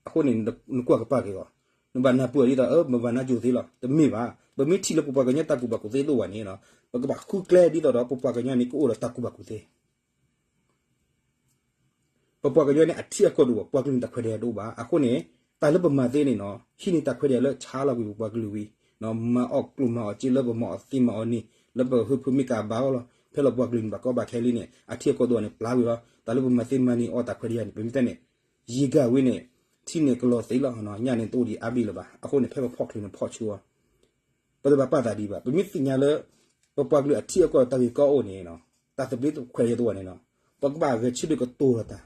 အဃိန့ၣ် နကွၢ်ကပၤက့ၤအီၤ, နဘၣ်နၢ်ပၢၢ်ဒ်သိး အၢ မၤဘၣ်နၢ်ကၠိသ့လီၤ, တမ့ၢ်ဘၣ်. ပမ့ၢ်ထံၣ်လၢပပှၤကညီတၢ်ကူၣ်ဘၣ်ကူၣ်သ့ဒိၣ်ဘၣ်န့ၣ်နီၤ, ပကဘၣ်ဃုကျဲဒ်သိးဒီး ပပှၤကညီန့ၣ် ကအိၣ်ဒီးတၢ်ကူၣ်ဘၣ်ကူၣ်သ့ ပပှၤကညီန့ၣ် အထံအကီၢ်တအိၣ်ဘၣ်, ပှၤကလုာ်န့ၣ်တၢ်ခွဲးတၢ်ယာ်တအိၣ်ဘၣ်. အဃိန့ၣ် တၢ်လၢပမၤသ့န့ၣ်နီၤ, ဟံးန့ၢ်တၢ်ခွဲးတၢ်ယာ်လၢဆါလီၤကွံာ်ပပှၤကလုာ်ဝံၤ, မၤအီၣ်ကျိၣ်မၤအီၣ်စ့လၢပမၤအီၣ်သ့မၤအီၣ်န့ၣ် လၢပဟုဖုမ့ၢ်ကဘၣ်အီၤလီၤ, ဖဲလၢပှၤကလုာ်န့ၣ် ဘၣ်ကီဘၣ်ခဲလံန့ၣ် အထံအကီၢ်တအိၣ်ဘၣ်န့ၣ် ပျါဝံၤလီၤ. တၢ်လၢပမၤသ့မၤန့ၢ်အီၣ်တၢ်ခွဲးတၢ်ယာ်န့ၣ် ပမ့ၢ်တဲန့ၣ် ယံာ်ဂၤဝံၤန့ၣ် ထံန့ၣ်ကလီၤသ့လီၤ, ညၣ်န့ၣ်တအိၣ်ဒံးအါဘ့ၣ်လၢၤဘၣ်. အဃိန့ၣ် ဖဲပဖီၣ်ချုးန့ၣ်ဖီၣ်ဆူအီၤ ပတဘၣ်ပာ်သးဒံးဘၣ်. ပမ့ၢ်သ့ၣ်ညါလၢ ပပှၤကလုာ်အထံအကီၢ်တၢ်ဂ့ၢ်ကီအိၣ်န့ၣ် တၢ်သဘျ့တခွဲးတအိၣ်ဘၣ်န့ၣ်နီၤ, ပကဘၣ်ဂဲၤဆၢထၢၣ်ကတိၤလိာ်သး,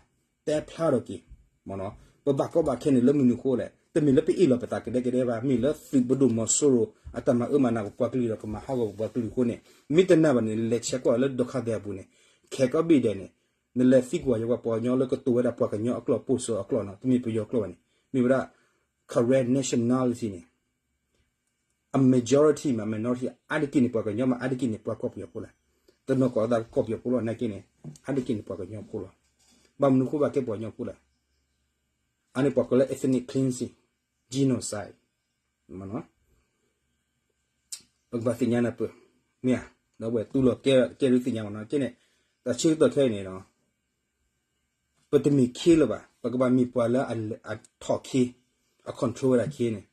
တဲဖျါထီၣ်က့ၤ, ပဘၣ်ကီဘၣ်ခဲန့ၣ်လၢမနုၤအဃိလဲၣ်. တမ့ၢ်လၢပအ့ၣ်လိာ်ပသးကဒဲကဒဲဘၣ်, မ့ၢ်လၢသုးပဒိၣ်မီၤစိရိၤ အတၢ်မၤအၢမၤနးပပှၤကလုာ်ဒီးကမၤဟးဂီၤပပှၤကလုာ်အဃိန့ၣ်, မ့ၢ်တနာ်ဘၣ်န့ၣ် လဲၤဆဲးကွၢ်လၢဒိးခါသဲးအပူၤန့ၣ်, ခဲကီၢ်ဘ့ၣ်ဒဲးန့ၣ် နလဲၤသံကွၢ်ယပှၤကညီလၢကတိၤဝဲဒၣ်ပှၤကညီအကျိာ်ပိၢ်စၢၤအကျိာ်နီၤ, တမ့ၢ်ပယီၤကျိာ်ဘၣ်န့ၣ်, မ့ၢ်ဝဲဒၣ် Karen nationality န့ၣ် အ majority မး minority အါတက့ၢ်န့ၣ် ပှၤကညီမး အါတက့ၢ်န့ၣ် ပှၤကီၢ်ပယီၤဖိလီၤ. တနီၤကိးသးကီၢ်ပယီၤဖိလီၤ နာ်က့န့ၣ် အါတက့ၢ်န့ၣ် ပှၤကညီဖိလီၤ. ဘၣ်မနုၤဃိဘၣ်ကဲပှၤကညီဖိလဲၣ်. အန့ၣ်ပှၤကိးလၢ ethnic cleansing, genocide ပကဘၣ်သ့ၣ်ညါနၢ်ပၢၢ်, မ့ၢ်ဧါ, ဒီးဝဲတူၢ်လိာ်ကဲဒုးသ့ၣ်ညါမးနီၤ, ကဲန့ၣ် တၢ်ဆၢကတီၢ်ခဲအံၤန့ၣ်နီၤ ပတမ့ၢ်ခ့လၢၤဘၣ်, ပကဘၣ်မ့ၢ်ပှၤလၢအထီၣ်ခ့, အ control ဝဲဒၣ်ခ့န့ၣ်,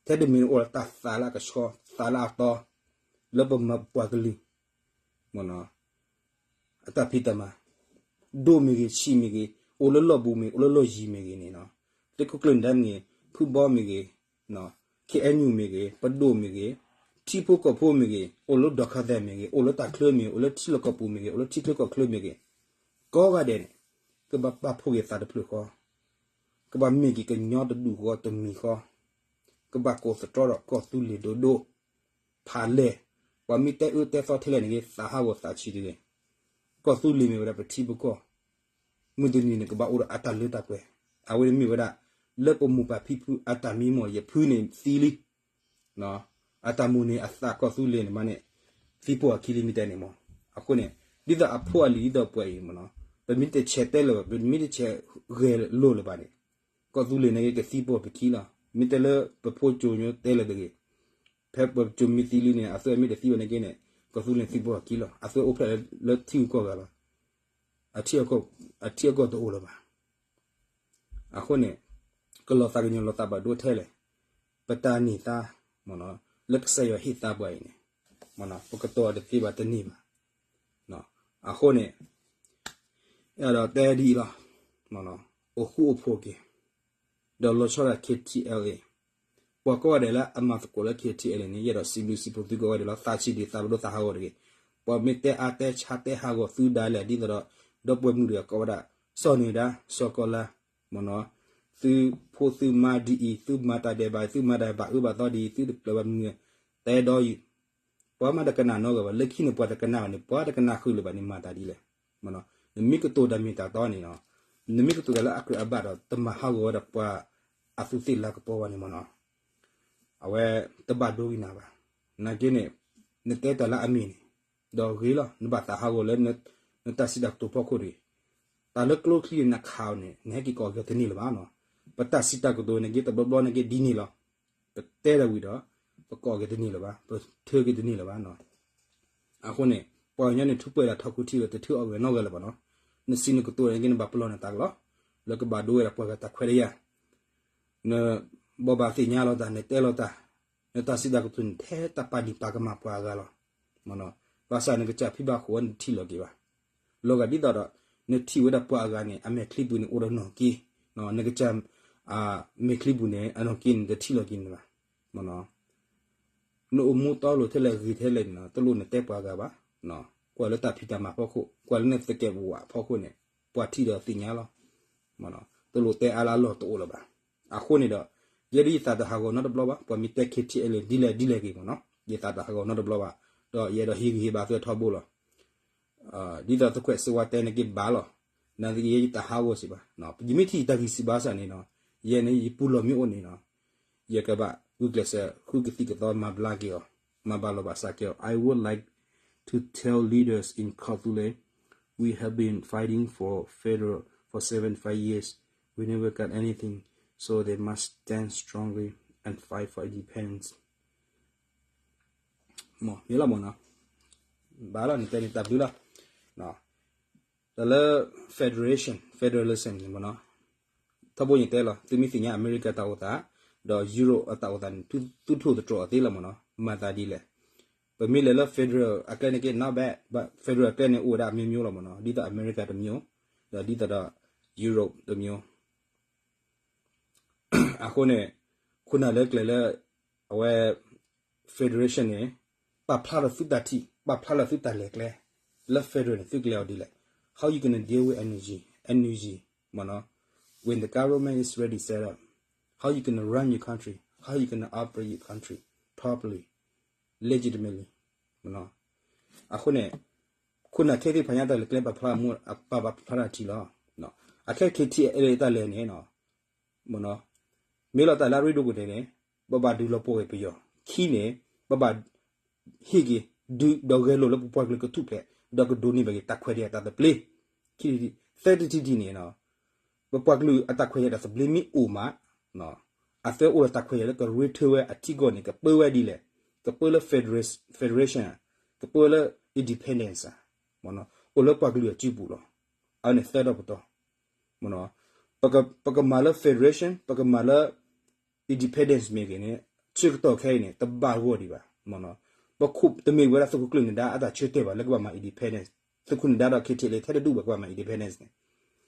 ထဲတမံၤအိၣ်ဒီးတၢ်သးလၢအကဆှီ, သးလၢအတီ, လၢပမၤပပှၤကလုာ် အတၢ်ဖံးတၢ်မၤ, ဒိၣ်မ့ၢ်ဂ့ၤ, ဆံးမ့ၢ်ဂ့ၤ, အိၣ်လၢလီၢ်ဘူးမ့ၢ်ဂ့ၤ, အိၣ်လၢလီၢ်ယံၤမ့ၢ်ဂ့ၤန့ၣ်, သုးခိၣ်ကျၢၢ်နဒါမ့ၢ်ဂ့ၤ, ဖုဘီမ့ၢ်ဂ့ၤ, ခ့ၣ်အဲၣ်ယူၣ်မ့ၢ်ဂ့ၤ, ပဒိၣ်မ့ၢ်ဂ့ၤ, ထံ ထံဖိကီၢ်ဖိမ့ၢ်ဂ့ၤ, အိၣ်လၢဒိးခါသဲးမ့ၢ်ဂ့ၤ, အိၣ်လၢတၢ်ချၢမ့ၢ်ဂ့ၤ, အိၣ်လၢထံလီၢ်ကီၢ်ပူၤမ့ၢ်ဂ့ၤ, အိၣ်လၢထံချၢကီၢ်ချၢမ့ၢ်ဂ့ၤ, ကိးဂၤဒဲးန့ၣ် ကဘၣ်ပာ်ဖှိၣ်က့ၤသးတဖျၢၣ်ဃီ, ကဘၣ်မ့ၢ်က့ၤကညီတဒူၣ်ဃီတမံၤဃီ, ကဘၣ်ကိးသတြီဒီးကီၢ်သူလ့ၤဒိၣ်ဒိၣ်, ဖးလဲၢ်, ပှၤမ့ၢ်တဲအၢတဲသီထဲလဲၣ်န့ၣ်ဂ့ၤ သးဟးဂီၤသးဆံးတဂ့ၤ, ကီၢ်သူလ့ၤမ့ၢ်ဝဲဒၣ်ပထံပကီၢ်, မုၢ်တနံၤန့ၣ် ကဘၣ်အိၣ်ဒီးအတၢ်လၢတၢ်ပှဲၤ, အဝဲန့ၣ်မ့ၢ်ဝဲဒၣ် လၢပမိၢ်ပၢ်ဖံဖုအတၢ်မံမီၢ် ယဖုန့ၣ်သံလံ အတၢ်မိၣ်န့ၣ် အသးကီၢ်သူလ့ၤန့ၣ်မးန့ၣ် သံပိာ်အခံလံမ့ၢ်တဲန့ၣ်မး. အဃိန့ၣ် ဒ်သိးအဖိအလံၤဒ်သိးပှၤအံၤမးနီၤ, ပမ့ၢ်တဆဲးတဲလၢၤဘၣ်, ပမ့ၢ်တဆဲးဂဲၤလိာ်လၢၤဘၣ်န့ၣ် ကီၢ်သူလ့ၤန့ၣ်ကသံပိာ်ပခံလီၤ. မ့ၢ်တဲလၢပဖိကၠိညိတဲလၢၤတဂ့ၤ, ဖဲပကၠိမ့ၢ်သံလံန့ၣ် အသုမ့ၢ်တသံဘၣ်န့ၣ်က့န့ၣ် ကီၢ်သူလ့ၤန့ၣ်သံပိာ်ပခံလီၤ. အသုအိၣ်ဖျဲၣ်လၢထံဂုၤကီၢ်ဂၤလီၤ. အထံအကီၢ်တအိၣ်လၢၤဘၣ်. အဃိန့ၣ် ကလီၤသးကညီၤလီၤသးဘၣ်ဒိထဲလဲၣ်, ပတၢ်န့ၢ်သါ လၢကစၢ်ယွၤဟ့ၣ်သါပှၤအံၤန့ၣ် ပကတီၤတသ့ဘၣ်တန့ၢ်ဘၣ်. အဃိန့ၣ် အဲၣ်ဒိးတဲဒ်အံၤလီၤ. အိၣ်ဃူအိၣ်ဖိးက့ၤ, ဒီးလီၤဆီဒၣ် K T L A ပှၤကိးဂၤဒဲးလၢအမၤသကိးလၢ K T L A န့ၣ် ယအဲၣ်ဒိးစံးဘျုးစံးဖှိၣ်သုကိးဂၤဒဲးလီၤ. သးဆံးဒံးသးဘျိသးဟးဂီၤတဂ့ၤ. ပှၤမ့ၢ်တဲအါတဲဆါတဲဟးဂီၤသုဒၣ်လဲာ် ဒ်သိးဒီး ဒီပုၢ်ဝဲၢ်မုၣ်တဂၤကိးဝဲဒၣ် စီၤနုာ်ဒါ စီၤကီၤလါ မ့ၢ်နီၤ, သုဖိသုမါဒ်အံၤ သုမၤတၢ်ဒဲးဘး သုမၤတၢ်ဘၣ်အၢဘၣ်သီဒ်အံၤ သုတပျၢၤဘၣ်မနုၤ တဲဒီးယုၢ် ပှၤမၤတကနၣ်နီတဂၤဘၣ်. လၢခံန့ၣ် ပှၤတကနၣ်ဘၣ်န့ၣ် ပှၤတကနၣ်ဃုာ်လၢၤဘၣ်န့ၣ် မၤတၢ်ဒ်လဲၣ်. နမ့ၢ်ကတိၤတၢ်မ့ၢ်တၢ်တီန့ၣ်နီၤ, နမ့ၢ်ကတိၤတၢ်လၢအကြၢးအဘၣ်ဒီး တမၤဟးဂီၤဝဲဒၣ်ပှၤအသူးသ့ၣ်လၤကပီၤဘၣ်န့ၣ်မ့ၢ်နီၤ, အဝဲတဘၣ်ဒိကနၣ်ဘၣ်. နာ်က့န့ၣ် နတဲတၢ်လၢအမ့ၢ်န့ၣ် ဒီးဂ့ၤလီၤ. နဘၣ်သးဟးဂီၤလၢ နတၢ်စံးတၢ်ကတိၤဖီခိၣ်တဂ့ၤ. တၢ်လၢကျိချံန့ၣ် နခးအီၤန့ၣ် နဟဲက့ၤကိးက့ၤတန့ၢ်လၢၤဘၣ်နီၤ. ပတၢ်စံးတၢ်ကတိၤန့ၣ်က့ တဘျီဘျီန့ၣ်က့ ဒ်န့ၣ်လီၤ. ပတဲတၢ်ဝံၤဒီး ပကိးက့ၤတန့ၢ်လၢၤဘၣ်, ပထၢက့ၤတန့ၢ်လၢၤဘၣ်နီၤ. အဃိန့ၣ် ပှၤကညီန့ၣ် ထူးပှဲၤဒၣ်ထီၣ်ခူထံးဒီး တထၢအီၣ်ဂဲၤနီၣ်ဂဲၤလၢၤဘၣ်နီၤ. နစံးနကတိၤန့ၣ်က့ နဘၣ်ပလီၢ်နသးကလီၤ, လၢကဘၣ်ဒိဝဲဒၣ်ပှၤဂၤတၢ်ခွဲးတၢ်ယာ်. နဘိးဘၣ်သ့ၣ်ညါလိာ်သး နတဲလိာ်သး, နတၢ်စံးတၢ်ကတိၤန့ၣ် ထဲတၢ်ပာ်ဒံးပာ်ကမၣ်ပှၤအဂၤလီၤ. ဘၣ်ဆၣ်နကစၢ်ဖံဘၣ်ဃိးဝဲ နတထံၣ်လီၤက့ၤဘၣ်. လီၤဂာ်ဒ်သိးဒီး နထံၣ်ဝဲဒၣ်ပှၤအဂၤန့ၣ် အမဲာ်ချံပူၤန့ၣ် အိၣ်ဒီးနီၢ်က့, နကစၢ် မဲာ်ချံပူၤန့ၣ် အနီၢ်က့န့ၣ် တထံၣ်လီၤက့ၤန့ၣ်ဘၣ်. နအိၣ်မူတီလိၤထဲလဲၣ်ဂ့ၤထဲလဲၣ်န့ၣ် တလိၣ်နတဲပှၤဂၤဘၣ်. ကွၢ်လၢတၢ်ဖံးတၢ်မၤဖီခိၣ်, ကွၢ်လၢနသကဲးပဝးဖီခိၣ်န့ၣ် ပှၤထံၣ်ဒီးသ့ၣ်ညါလီၤ. တလိၣ်တဲအါလၢအလီၢ်တအိၣ်လၢၤဘၣ်. အဃိန့ၣ်ဒီး ယဲဒၣ်ယသးတဟးဂီၤနီတဘျီဘၣ်, ပှၤမ့ၢ်တဲ K T L A ဒ်လဲၣ်ဒ်လဲၣ်ဂ့ၤမ့ၢ်နီၤ, ယသးတဟးဂီၤနီတဘျီဘၣ်, ဒီးယအဲၣ်ဒိးဟ့ၣ်ဂံၢ်ဟ့ၣ်ဘါသုထီဘိလီၤ. ဒ်သိးသခွဲးစ့ဝါတဲန့ၣ်က့ဘၣ်လီၤ. နာ်သက့ယဲယတဟးဂီၤစံးဘၣ်, ပယမ့ၢ်ထံၣ်ယတၢ်ဂံၢ်စံးဘၣ်စၢ်န့ၣ်နီၤ, ယဲန့ၣ်ယပူၤလီၢ်မ့ၢ်အိၣ်န့ၣ်နီၤ, ယကဘၣ်ဂုာ်ကျဲးစၢးဃုကသံၣ်ကသီမၤဘျါက့ၤအီၤ, မၤဘၣ်လီၤဘၣ်စးက့ၤအီၤ. I would like to tell leaders in Kawthoolei, we have been fighting for federal for seventy-five years. We never got anything, so they must stand strongly and fight for independence. မ့ၢ်လီၤမ့ၢ်နီၤ, ဘၣ်လီၤ နတဲန့ၣ်တၢ်ဘျုးလီၤ. တၢ်လၢ federation federalism န့ၣ်မ့ၢ်နီၤ, ထီဘိယတဲလီၤ သုမ့ၢ်သ့ၣ်ညါအမဲရကၤတၢ်အိၣ်သး ဒီး Europe အတၢ်အိၣ်သးန့ၣ် သုထိၣ်သတြီၤအီၤသ့လီၤမ့ၢ်နီၤ, မၤသးဒ်လဲၣ်. ပမ့ၢ်လဲၤလၢ federal အကျဲန့ၣ်က့ not bad, but federal အကျဲန့ၣ်အိၣ်ဝဲဒၣ်အမျိုးမျိုးလီၤမ့ၢ်နီၤ, ဒ်သိးအမဲရကၤတမျိုး, ဒီးဒ်သိးဒီး Europe တမျိုး အဃိန့ၣ် ခိၣ်နၢ်လၢကျဲၤလၢ အဝဲ federation န့ၣ် ပာ်ဖျါထီၣ်သုတၢ်ထံၣ် ပာ်ဖျါထီၣ်သုတၢ်လဲၤကျဲ လၢ federal န့ၣ် သုကျဲၤအီၤဒ်လဲၣ်. How you gonna deal with energy, energy မ့ၢ်နီၤ, when the government is ready set up, how you gonna run your country, how you gonna operate your country properly, legitimately မ့ၢ်နီၤ. အဃိန့ၣ် ခိၣ်နၢ်ခဲသ့ၣ်တဖၣ်ညါတၢ်လဲၤကျဲပာ်ဖျါမူ ပာ်ဖျါထီၣ်ထံလီၤ. အခဲ K T L A တၢ်လဲၤန့ၣ် မ့ၢ်လီၤတၢ်လၢအရ့ဒိၣ်ပူၤန့ၣ်န့ၣ် ပဘၣ်ဒုးလီၤပှီၢ်က့ၤပယီၤ, ခံန့ၣ် ပဘၣ်ဟ့ၣ်က့ၤ ဒုးဒီးဂဲၤလိာ်လၢပပှၤကလုာ်ကထူၣ်ဖျဲး ဒီးကဒိးန့ၢ်ဘၣ်က့ၤတၢ်ခွဲးတၢ်ယာ်တၢ်သဘျ့, ခံထံၣ်တထံၣ်, သၢထံၣ်တထံၣ်န့ၣ် ပပှၤကလုာ်အတၢ်ခွဲးတၢ်ယာ်တၢ်သဘျ့မ့ၢ်အိၣ်မး အသၢအိၣ်ဒီးတၢ်ခွဲးတၢ်ယာ်လၢကရ့ထၢဝဲအထံကီၢ်န့ၣ် ကပၢဝဲဒ်လဲၣ်, ကပၢလၢ federation, ကပၢလၢ independence အိၣ်လၢပှၤကလုာ်အစုပူၤလီၤ. အဝဲန့ၣ်သၢဒီးပတီၢ်, ပကမၤလၢ federation, ပကမၤလၢ independence မ့ၢ်ဂ့ၤန့ၣ် ဆၢကတီၢ်ခဲအံၤန့ၣ် တဘၣ်ဂီၢ်ဒံးဘၣ်. ပခိၣ်တမ့ၢ်ဝဲဒၣ်သုးခိၣ်ကျၢၢ်နဒါအတၢ်ဆၢတဲာ်ဘၣ်လၢကဘၣ်မၤ independence, သုးခိၣ်နဒါဒီး K T L A ထဲတဒူၣ်ဘၣ်ကဘၣ်မၤ independence န့ၣ်,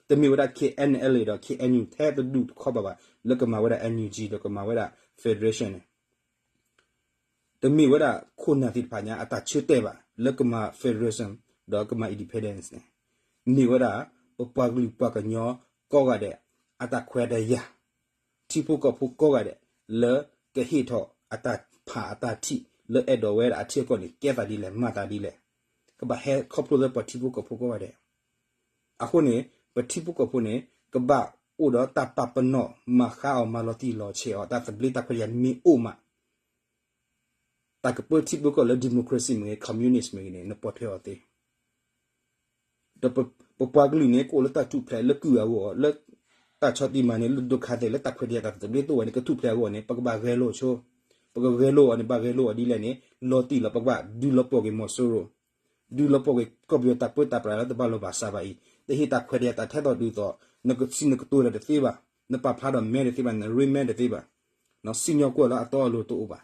တမ့ၢ်ဝဲဒၣ် K N L A ဒီး K N U ထဲတဒူၣ်တခီဘၣ်ဘၣ် လၢကမၤဝဲဒၣ် N U G ဒီးကမၤဝဲဒၣ် federation န့ၣ် တမ့ၢ်ဝဲဒၣ်ခိၣ်နၢ်သ့ၣ်တဖၣ်ညါအတၢ်ဆၢတဲာ်ဘၣ် လၢကမၤ federalism ဒီးကမၤ independence န့ၣ်, မ့ၢ်ဝဲဒၣ် ပပှၤကလုာ်ပှၤကညီကိးဂၤဒဲး အတၢ်ခွဲးတၢ်ယာ်, ထံဖိကီၢ်ဖိကိးဂၤဒဲး လၢကဟ့ၣ်ထီၣ်အတၢ်ဖးအတၢ်ထံၣ် လၢအဲၣ်ဒိးဝဲဒၣ်အထံအကီၢ်န့ၣ် ကဲသးဒ်လဲၣ် မၤသးဒ်လဲၣ်, ကဘၣ်ဟဲခီဖျိလၢပှၤထံဖိကီၢ်ဖိကိးဂၤဒဲး. အဃိန့ၣ် ပထံဖိကီၢ်ဖိန့ၣ် ကဘၣ်အိၣ်ဒီးတၢ်ပာ်ပနီၣ် မၤဃါအီၤ မၤလီၤတံၢ်လီၤဆဲးအီၤ တၢ်သဘျ့တၢ်ခွဲးတၢ်ယာ်မ့ၢ်အိၣ်မး တၢ်ကပၢထံပၢကီၢ်လၢ democracy မ့ၢ်ဂ့ၤ communist မ့ၢ်ဂ့ၤန့ၣ် နပိာ်ထွဲအီၤသ့. ဒီးပပှၤကလုာ်န့ၣ် ကအိၣ်လၢတၢ်ထူၣ်ဖျဲးလၢကုၢ်အဂီၢ် လၢတၢ်ဆီၣ်တံၢ်မၤနၢၤ လၢဒုက္ခသည် လၢတၢ်ခွဲးတၢ်ယာ်တၢ်သဘျ့တအိၣ်ဝဲန့ၣ် ကထူၣ်ဖျဲးအဂီၢ်န့ၣ် ပကဘၣ်ဂဲၤလိာ်ဆိ, ပကဂဲၤလိာ်အီၤန့ၣ် ဘၣ်ဂဲၤလိာ်အီၤဒ်လဲၣ်န့ၣ် လီၤတံၢ်လီၤ ပကဘၣ်ဒုးလီၤပှီၢ်က့ၤမီၤစိရိၤ, ဒုးလီၤပှီၢ်က့ၤကီၢ်ပယီၤတၢ်ပၢတၢ်ပြးလၢတဘၣ်လိာ်ဘၣ်စးဘၣ်အံၤ တဟ့ၣ်တၢ်ခွဲးတၢ်ယာ်တၢ်ထဲသိးတုၤသိး, နကစံးနကတိၤတၢ်တသ့ဘၣ်, နပာ်ဖျါထီၣ်မဲတသ့ဘၣ်, နရ့မဲတသ့ဘၣ်, စံၣ်ညီၣ်ကွီၢ်လၢအတီအလိၤတအိၣ်ဘၣ်.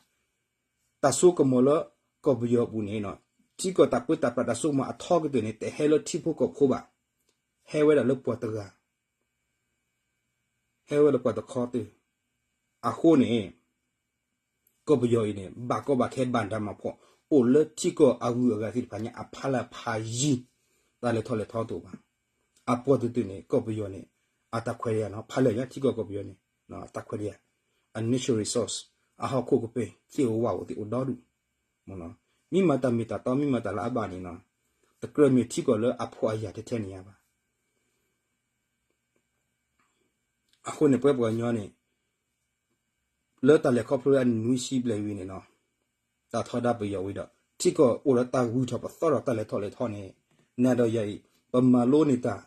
တၢ်စိကမီၤလၢကီၢ်ပယီၤအပူၤန့ၣ် ထံကီၢ်တၢ်ပၢတၢ်ပြးတၢ်စိကမီၤအထီကတၢၢ်န့ၣ် တဟဲလၢထံဖိကီၢ်ဖိဘၣ်, ဟဲဝဲဒၣ်လၢပှၤတဂၤ, ဟဲဝဲလၢပှၤတခီတၢၢ်. အဃိန့ၣ် ကီၢ်ပယီၤအံၤန့ၣ် ဘၣ်ကီဘၣ်ခဲဘၣ်ဒါမၤဖှီၣ် အိၣ်လၢထံကီၢ်အဂုၤအဂၤသ့ၣ်တဖၣ်ညါအဖီလာ်ဖးယံၤ တၢ်လဲၤထီၣ်လဲၤထီတအိၣ်ဘၣ်. အပှၤတတုၤန့ၣ် ကီၢ်ပယီၤန့ၣ် အတၢ်ခွဲးတၢ်ယာ်နီၤ ဖးလဲၢ်ညါထံကီၢ်ကီၢ်ပယီၤန့ၣ် အတၢ်ခွဲးတၢ်ယာ် အ natural resource အဟီၣ်ခိၣ်ကပ့ၤ သ့ၣ်ဧိၤဝၣ်ဧိၤသ့ၣ်အိၣ်ဒီဒူၣ်, မ့ၢ်မၤတၢ်မ့ၢ်တၢ်တီ မ့ၢ်မၤတၢ်လၢအဘၣ်န့ၣ်နီၤ တကြၢးမ့ၢ်ထံကီၢ်လၢအဖှီၣ်အယာ်ထဲထဲန့ၣ်ညါဘၣ်. အဃိန့ၣ် ပဝဲပှၤကညီန့ၣ် လၢတၢ်လဲၤခီဖျိလၢအနံၣ်နွံဆံဘျဲၣ်ဝံၤန့ၣ်နီၤ တၢ်ထီဒါပယီၤဝံၤဒီး ထံကီၢ်အိၣ်ဒီးတၢ်ဂုၤထီၣ်ပသီထီၣ်တၢ်လဲၤထီၣ်လဲၤထီန့ၣ် နၤဒီးယၤအံၤ ပမၤလိန့ၢ်တၢ်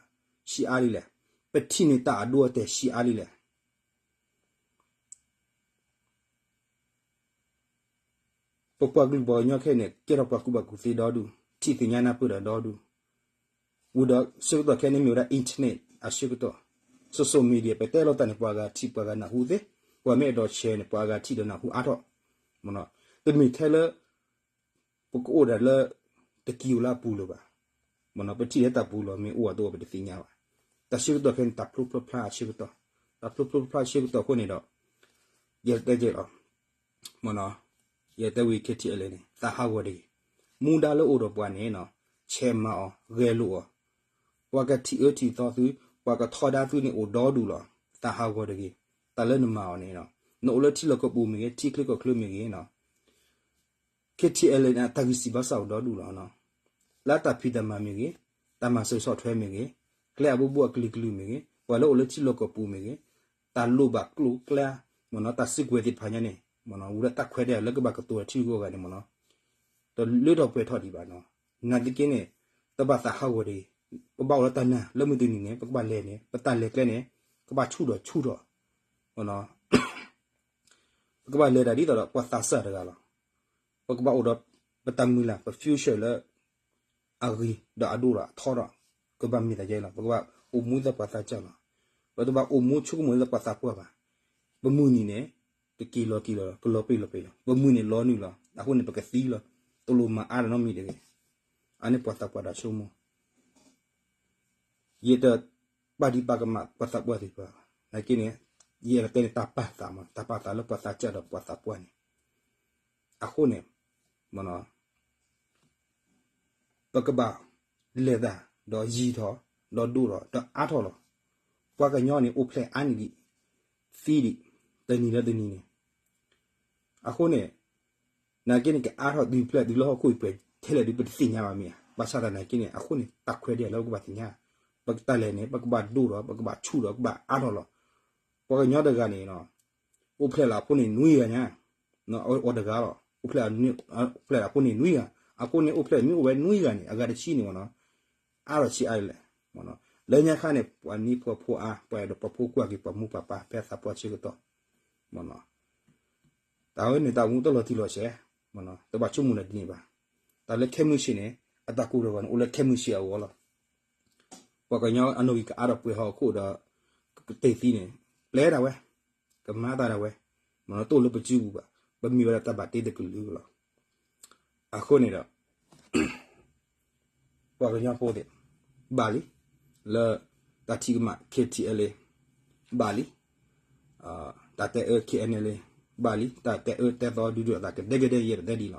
ဆံးအါလံလဲၣ်, ပထံၣ်န့ၢ်တၢ်အဒိအတဲာ်ဆံးအါလံလဲၣ်. ပပှၤကလုာ်ပှၤကညီခဲအံၤန့ၣ် ကဲထီၣ်ပှၤကူၣ်ဘၣ်ကူၣ်သ့ဒီဒူၣ်, ထံၣ်သ့ၣ်ညါနၢ်ပၢၢ်တၢ်ဒီဒူၣ်, ဝံၤဒီးဆၢကတီၢ်ခဲအံၤန့ၣ်မ့ၢ်ဝဲဒၣ် internet အဆၢကတီၢ်, social media ပတဲလိာ်တၢ်န့ၣ် ပှၤဂၤထံၣ်ပှၤဂၤနၢ်ဟူသ့, ပှၤမ့ၢ်အဲၣ်ဒိး share န့ၣ် ပှၤဂၤထံၣ်ဒီးနၢ်ဟူအါထီၣ်, တမ့ၢ်ထဲလၢ ပကအိၣ်ဒၣ်လၢ တကံၢ်အိၣ်လၢအပူၤလၢၤဘၣ်, ပထံၣ်လၢတၢ်ပူၤလီၤ မ့ၢ်အိၣ်အတအိၣ်ပတသ့ၣ်ညါဘၣ်. တၢ်ဆၢကတီၢ်ခဲအံၤန့ၣ် တၢ်ဖျိဖျိဖျါအဆၢကတီၢ်, တၢ်ဖျိဖျိဖျါအဆၢကတီၢ်အဃိန့ၣ်ဒီး ယတဲကဲလီၤ ယတဲဝံၤ KTLA န့ၣ် သးဟးဂီၤတဂ့ၤ, မူဒါလၢအိၣ်ဒီးပှၤန့ၣ် ဆဲးမၤအီၤ ဂဲၤလိာ်အီၤ, ပှၤကထံၣ်အၢထံၣ်သီသု, ပှၤကထီဒါသုန့ၣ်အိၣ်ဒီဒူၣ်လီၤ, သးဟးဂီၤတဂ့ၤ, တၢ်လၢနမၤအီၤန့ၣ် နအိၣ်လၢထံလီၢ်ကီၢ်ပူၤမ့ၢ်ဂ့ၤ ထံချၢကီၢ်ချၢမ့ၢ်ဂ့ၤ KTLA န့ၣ် တၢ်ဂံၢ်စၢ်ဘါစၢ်အိၣ်ဒီဒူၣ်လီၤ. လၢတၢ်ဖံးတၢ်မၤမ့ၢ်ဂ့ၤ, တၢ်မၤစၢၤဆီၣ်ထွဲမ့ၢ်ဂ့ၤ, ကျဲအဘိဘိအကလုာ်ကလုာ်မ့ၢ်ဂ့ၤ, ပှၤလၢအိၣ်လၢထံလီၢ်ကီၢ်ပူၤမ့ၢ်ဂ့ၤ, တၢ်လိၣ်ဘၣ်ကျိၤကျဲ, တၢ်စုကဝဲၤသ့ၣ်တဖၣ်ညါန့ၣ် ဝံၤလၢတၢ်ခွဲးတၢ်ယာ်လၢကဘၣ်ကတိၤထံဂီၢ်ဂၤန့ၣ် တလၢထီၣ်ပှဲၤထီၣ်ဒံးဘၣ်နီၤ. နာ်သက့န့ၣ် တဘၣ်သးဟးဂီၤတဂ့ၤ, ပဘၣ်အိၣ်လၢတၢ်နာ်လၢမုၢ်တနံၤန့ၣ် ပကဘၣ်လဲၤန့ၣ် ပတၢ်လဲၤကျဲန့ၣ် ကဘၣ်ဆူၣ်ထီၣ်ဆူၣ်ထီၣ် ပကဘၣ်လဲၤတၢ်ဒ်သိးဒီးပှၤသးစၢ်တဂၤလီၤ. ပကဘၣ်အိၣ်ဒီးပတၢ်မုၢ်လၢ် ပ future လၢ အဂ့ၤဒီးအဒိၣ်ဒီးအထီဒီး ကဘၣ်မ့ၢ်တၢ်ယဲလီၤ. ပကဘၣ်အိၣ်မူဒ်သိးပှၤသးစၢ်လီၤ. ပတဘၣ်အိၣ်မူဆိကမိၣ်ဒ်သိးပှၤသးပှၢ်ဘၣ်. ပမုၢ်နံၤန့ၣ် တက့ၤလီၤက့ၤလီၤ ကလီၤပ့ၢ်လီၤပ့ၢ်လီၤ. ပမုၢ်နံၤလီၤနုာ်လီၤ အဃိန့ၣ် ပကသံလီၤ. တလိၣ်မၤအါတၢ်နီတမံၤတဂ့ၤ. အန့ၣ်ပှၤသးပှၢ်တၢ်ဆိကမိၣ် ယတပာ်ဒံးပာ်ကမၣ်ပှၤသးပှၢ်သ့ၣ်တဖၣ်ဘၣ်. နာ်သက့န့ၣ် ယအဲၣ်ဒိးတဲန့ၣ် တၢ်ပာ်သးမး တၢ်ပာ်သးလၢပှၤသးစၢ်ဒီးပှၤသးပှၢ်န့ၣ် အဃိန့ၣ် ပကဘၣ်လဲၤတၢ်ဒီးယံၤထီၣ် ဒီးဒိၣ်ထီၣ် ဒီးအါထီၣ်လီၤ. ပှၤကညီန့ၣ် အိၣ်ဖျဲၣ်အါန့ၢ်ဒံး သံဒံး တနံၤလၢတနံၤန့ၣ် အဃိန့ၣ် နာ်သက့န့ၣ် ကအါထီၣ်တုၤဖျဲၣ်တုၤလၢဟီၣ်ခိၣ်အံၤပှဲၤထဲလဲၣ်ဒုး ပတသ့ၣ်ညါဘၣ်မ့ၢ်ဧါ. ဘၣ်ဆၣ်သနာ်က့န့ၣ် အဃိန့ၣ် တၢ်ခွဲးတၢ်ယာ်လၢပကဘၣ်သ့ၣ်ညါ ပကတၢ်လဲၤန့ၣ် ပကဘၣ်ဒိၣ်ထီၣ် ပကဘၣ်ဆူၣ်ထီၣ် ပကဘၣ်အါထီၣ်လီၤ. ပှၤကညီတဂၤန့ၣ် အိၣ်ဖျဲၣ်လၢအဖိန့ၣ်နွံဂၤညါ အီၤတဂၤလီၤ. အိၣ်ဖျဲၣ်လၢအဖိန့ၣ်နွံဂၤ အဃိန့ၣ် အိၣ်ဖျဲၣ်မ့ၢ်အိၣ်ဝဲနွံဂၤန့ၣ် အဂၤတဆံန့ၣ်မ့ၢ်နီၤ အါထီၣ်ဆံးအါဒ်လဲၣ်. လၢညါခါန့ၣ် ပှၤနံၣ်ဖိဖိအါ ပှၤအဲၣ်ဒိးပှၤဖိကွၢ်က့ၤပှၤမိၢ်ပှၤပၢ် ဖဲသးပှၢ်ဆၢကတီၢ် တၢ်ဝဲန့ၣ်တၢ်မူတလီၤတံၢ်လီၤဆဲး တဘၣ်ဆိကမိၣ်ဒ်န့ၣ်ဘၣ်. တၢ်လၢခဲမုၢ်ဆ့ၣ်န့ၣ် အတၢ်ကိၢ်တဂီၤန့ၣ် အိၣ်လၢခဲမုၢ်ဆ့ၣ်အဂီၢ်လီၤ. ပှၤကညီအနီၣ်ဂံၢ်ကအါထီၣ်ပှဲၤဟီၣ်ခိၣ်ဒီး ကတ့ၢ်သံန့ၣ် ပျဲဒၣ်ဝဲ ကမၤတၢ်ဒၣ်ဝဲ မ့ၢ်နီၤ တအိၣ်လၢပစုပူၤဘၣ်. ပမ့ၢ်ဝဲဒၣ်တၢ်ဘၣ်တ့တကလုာ်လီၤ. အဃိန့ၣ်ဒီး ပှၤကညီဖိသ့ၣ် ဘၣ်လံ လၢတၢ်ထံၣ်ကမၣ် KTLA ဘၣ်လံ တၢ်တဲအၢ KNLA ဘၣ်လံ တၢ်တဲအၢတဲသီဒုးဒုးအသးကဒဲကဒဲယဲတတဲဒ်လီၤ.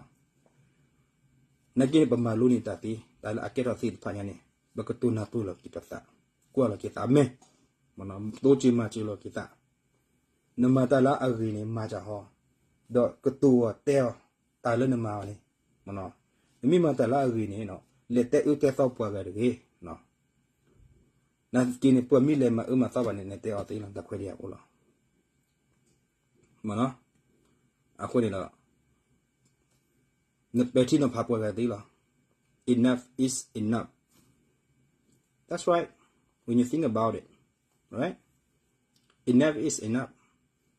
နာ်က့န့ၣ် ပမၤလိန့ၢ်တၢ်သ့ တၢ်လၢအကဲထီၣ်သ့ၣ်တဖၣ်ညါန့ၣ် ပကတိၤနၢ်ပၢၢ်လီၤက့ၤပသး, ကွၢ်လီၤက့ၤသးအမဲာ်, တိစၢၤမၤစၢၤလီၤက့ၤသး, နမၤတၢ်လၢအဂ့ၤန့ၣ် မၤစၢ်ဟီ, ဒီးကတိၤအီၤတဲအီၤ တၢ်လၢနမၤအီၤန့ၣ်, နမ့ၢ်မၤတၢ်လၢအဂ့ၤန့ၣ် လဲၤတဲအၢတဲသီပှၤဂၤတဂ့ၤ. နာ်က့န့ၣ် ပှၤမ့ၢ်လဲၤမၤအၢမၤသီဘၣ်န့ၣ် နတဲအီၤသ့လီၤ တၢ်ခွဲးတၢ်ယာ်အိၣ်လီၤ. အဃိန့ၣ်ဒီး နပဲာ်ထံနီၤဖးပှၤဂၤသ့လီၤ. Enough is enough. That's right. When you think about it, right? Enough is enough.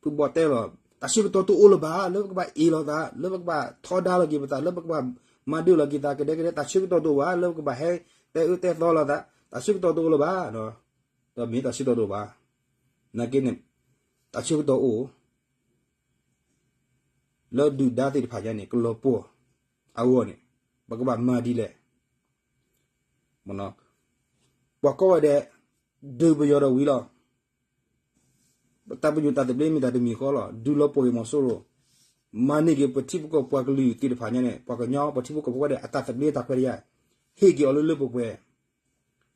ဖုဘီတဲလီၤ တၢ်ဆၢကတီၢ်တအိၣ်လၢၤဘၣ် လၢပကဘၣ်အ့ၣ်လိာ်သး လၢပကဘၣ်ထီဒါလီၤက့ၤပသး လၢပကဘၣ်မၤဒုးလီၤက့ၤသးကဒဲကဒဲ တၢ်ဆၢကတီၢ်တအိၣ်ဘၣ် လၢပကဘၣ်ဟဲတဲအၢတဲသီလိာ်သး တၢ်ဆၢကတီၢ်တအိၣ်လၢၤဘၣ်. ဒီးမ့ၢ်တၢ်ဆၢကတီၢ်တအိၣ်ဘၣ်. နာ်က့န့ၣ် တၢ်ဆၢကတီၢ်အိၣ် လၢဒုၣ်ဒါသ့ၣ်တဖၣ်ညါန့ၣ် ကလီၤပှီၢ်အဂီၢ်န့ၣ် ပကဘၣ်မၤဒ်လဲၣ်. ပှၤကိးဂၤဒဲး ဒုးပယီၤဒီးဝံၤလီၤ. တၢ်ပညိၣ်တၢ်သဘျ့မ့ၢ်တၢ်တမံၤဃီလီၤ. ဒုးလီၤပှီၢ်က့ၤမီၤစိရိၤ, မၤန့ၢ်က့ၤပထံဖိကီၢ်ဖိပှၤကလုာ်သ့ၣ်တဖၣ်ညါန့ၣ် ပှၤကညီ ပထံဖိကီၢ်ဖိဝဲဒၣ် အတၢ်သဘျ့တၢ်ခွဲးတၢ်ယာ် ဟ့ၣ်က့ၤအီၤလၢလၢပှဲၤပှဲၤ,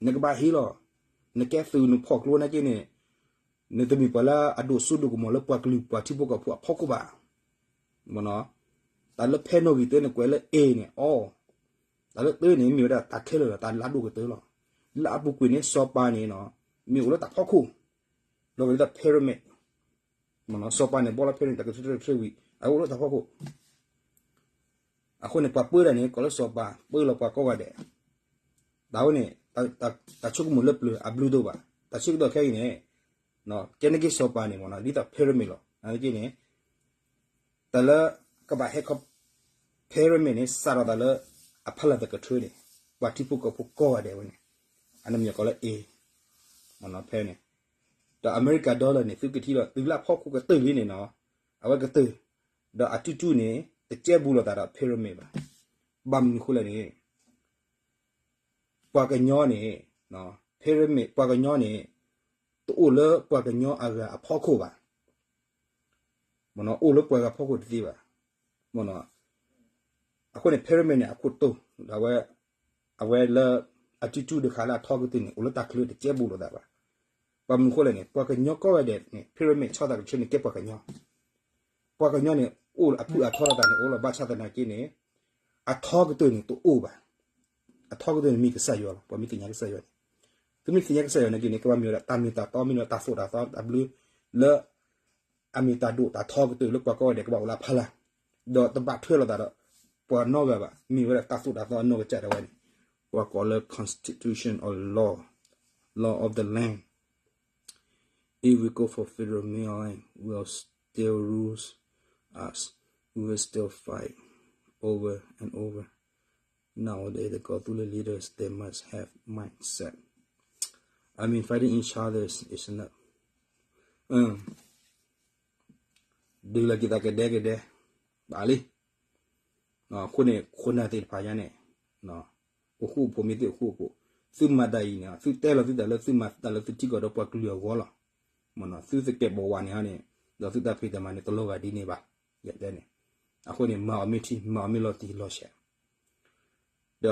နကဘၣ်ဟ့ၣ်လီၤ. နကဲသုးနဖီၣ်ကျိနာ်က့န့ၣ် နတမ့ၢ်ပှၤလၢအဒိၣ်စိဒိၣ်ကမီၤလၢပှၤကလုာ်ပှၤထံဖိကီၢ်ဖိအဖီခိၣ်ဘၣ်. တၢ်လၢဖဲနီၣ်ဂံၢ်တၢန့ၣ် ကွဲးလၢ A န့ၣ် အီ တၢ်လၢတၢန့ၣ် မ့ၢ်ဝဲဒၣ်တၢ်ခဲလၢာ်လီၤ တၢ်လၢအဒိၣ်ကတၢၢ်လီၤ. လၢအပူၤကွံာ်န့ၣ် စီၤပၤန့ၣ် မ့ၢ်အိၣ်လၢတၢ်ဖီခိၣ်, လီၤဂာ်လၢတၢ် pyramid, စီၤပၤန့ၣ် ဘီလီၤ pyramid တၢ်ကထၢထၢဝံၤ အအိၣ်လၢတၢ်ဖီခိၣ်. အဃိန့ၣ် ပှၤပၢတၢ်န့ၣ် ကိးလၢစီၤပၤ ပၢလီၤပှၤကိးဂၤဒဲး. တၢ်ဝဲန့ၣ် တၢ်ဆိကမိၣ်လၢပျၢၤအဘျုးဒိၣ်ဘၣ်. တၢ်ဆၢကတီၢ်ခဲအံၤန့ၣ် ကဲန့ၣ်က့စီၤပၤန့ၣ်မ့ၢ်နီၤ ဒ်သိး pyramid လီၤ. နာ်က့န့ၣ် တၢ်လၢကဘၣ်ဟဲခီ pyramid န့ၣ် စးထီၣ်သးလၢ အဖီလာ်တကထၢန့ၣ် ပှၤထံဖိကီၢ်ဖိကိးဂၤဒဲးဝဲန့ၣ် အနမံၤကိးလၢ A, ဖဲန့ၣ် ဒီးအမဲရကၤ dollar န့ၣ် သုကထံၣ်လီၤ တုၤလၢအဖီခိၣ်ကတၢၢ်လံန့ၣ်နီၤ အဝဲကတၢၢ်, ဒီးအတူၢ်တူၢ်န့ၣ် တကဲဘူးလိာ်သးဒီး pyramid ဘၣ်. ဘၣ်မနုၤဃိလဲၣ်န့ၣ် ပှၤကညီန့ၣ် pyramid ပှၤကညီန့ၣ် တအိၣ်လၢပှၤကညီအဂၤအဖီခိၣ်ဘၣ်. အိၣ်လၢပှၤဂၤဖီခိၣ်တသ့ဘၣ်. အဃိန့ၣ် pyramid န့ၣ် အခိၣ်တိၢ် အဝဲလၢ အတူၢ်တူၢ်တခါလၢအထီကတၢၢ်န့ၣ် အိၣ်လၢတၢ်ချုးတကဲဘူးလိာ်သးဘၣ်. ဘၣ်မနုၤဃိလဲၣ်န့ၣ် ပှၤကညီကိးဂၤဒဲးန့ၣ် pyramid ဆီသးကဆၢန့ၣ် ကဲပှၤကညီ ပှၤကညီန့ၣ် အိၣ်အဖုၣ်အထီလိာ်သးန့ၣ် အိၣ်လီၤ ဘၣ်ဆၣ်သနာ်က့န့ၣ် အထီကတၢၢ်န့ၣ်တအိၣ်ဘၣ်. အထီကတၢၢ်န့ၣ်မ့ၢ်ကစၢ်ယွၤလီၤ. ပှၤမ့ၢ်သ့ၣ်ညါကစၢ်ယွၤန့ၣ် သုမ့ၢ်သ့ၣ်ညါကစၢ်ယွၤနာ်က့န့ၣ် ကဘၣ်မ့ၢ်ဝဲဒၣ်တၢ်မ့ၢ်တၢ်တီ မ့ၢ်ဝဲဒၣ်တၢ်သိၣ်တၢ်သီတၢ်ဘျုးလၢ အမ့ၢ်တၢ်ဒိၣ်တၢ်ထီကတၢၢ်လၢပှၤကိးဂၤဒဲး ကဘၣ်အိၣ်လၢအဖီလာ် ဒီးတဘၣ်ထွဲလိာ်သးဒီး ပှၤနီတဂၤဘၣ်. မ့ၢ်ဝဲဒၣ်တၢ်သိၣ်တၢ်သီအနီၢ်ကစၢ်ဒၣ်ဝဲန့ၣ် ပှၤကိးလၢ constitution or law, law of the land. If we go for federal mainland, will still rules us. We will still fight over and over. Nowadays, the Kawthoolei leaders, they must have mindset. I mean, fighting each other is enough. ဒုးလီၤက့ၤသးကဒဲကဒဲ ဘၣ်လံ. အဃိန့ၣ် ခိၣ်နၢ်သ့ၣ်တဖၣ်ညါန့ၣ် အိၣ်ဃူအိၣ်ဖိးမ့ၢ်သ့ၣ်အိၣ်ဃူအိၣ်ဖိး, သုမၤတၢ်အံၤန့ၣ် သုတဲလီၤသုသးလၢ သုမၤတၢ်လၢသုထံကီၢ်ဒီးပှၤကလုာ်အဂီၢ်လီၤ. သုသကဲးပဝးန့ၣ်န့ၣ် ဒီးသုတၢ်ဖံးတၢ်မၤန့ၣ် တလီၤဂာ်ဒ်န့ၣ်ဘၣ်. ယတဲန့ၣ် အဃိန့ၣ် မၤအီၤမ့ၢ်ထံ မၤအီၤမ့ၢ်လီၤတံၢ်လီၤဆဲး ဒီး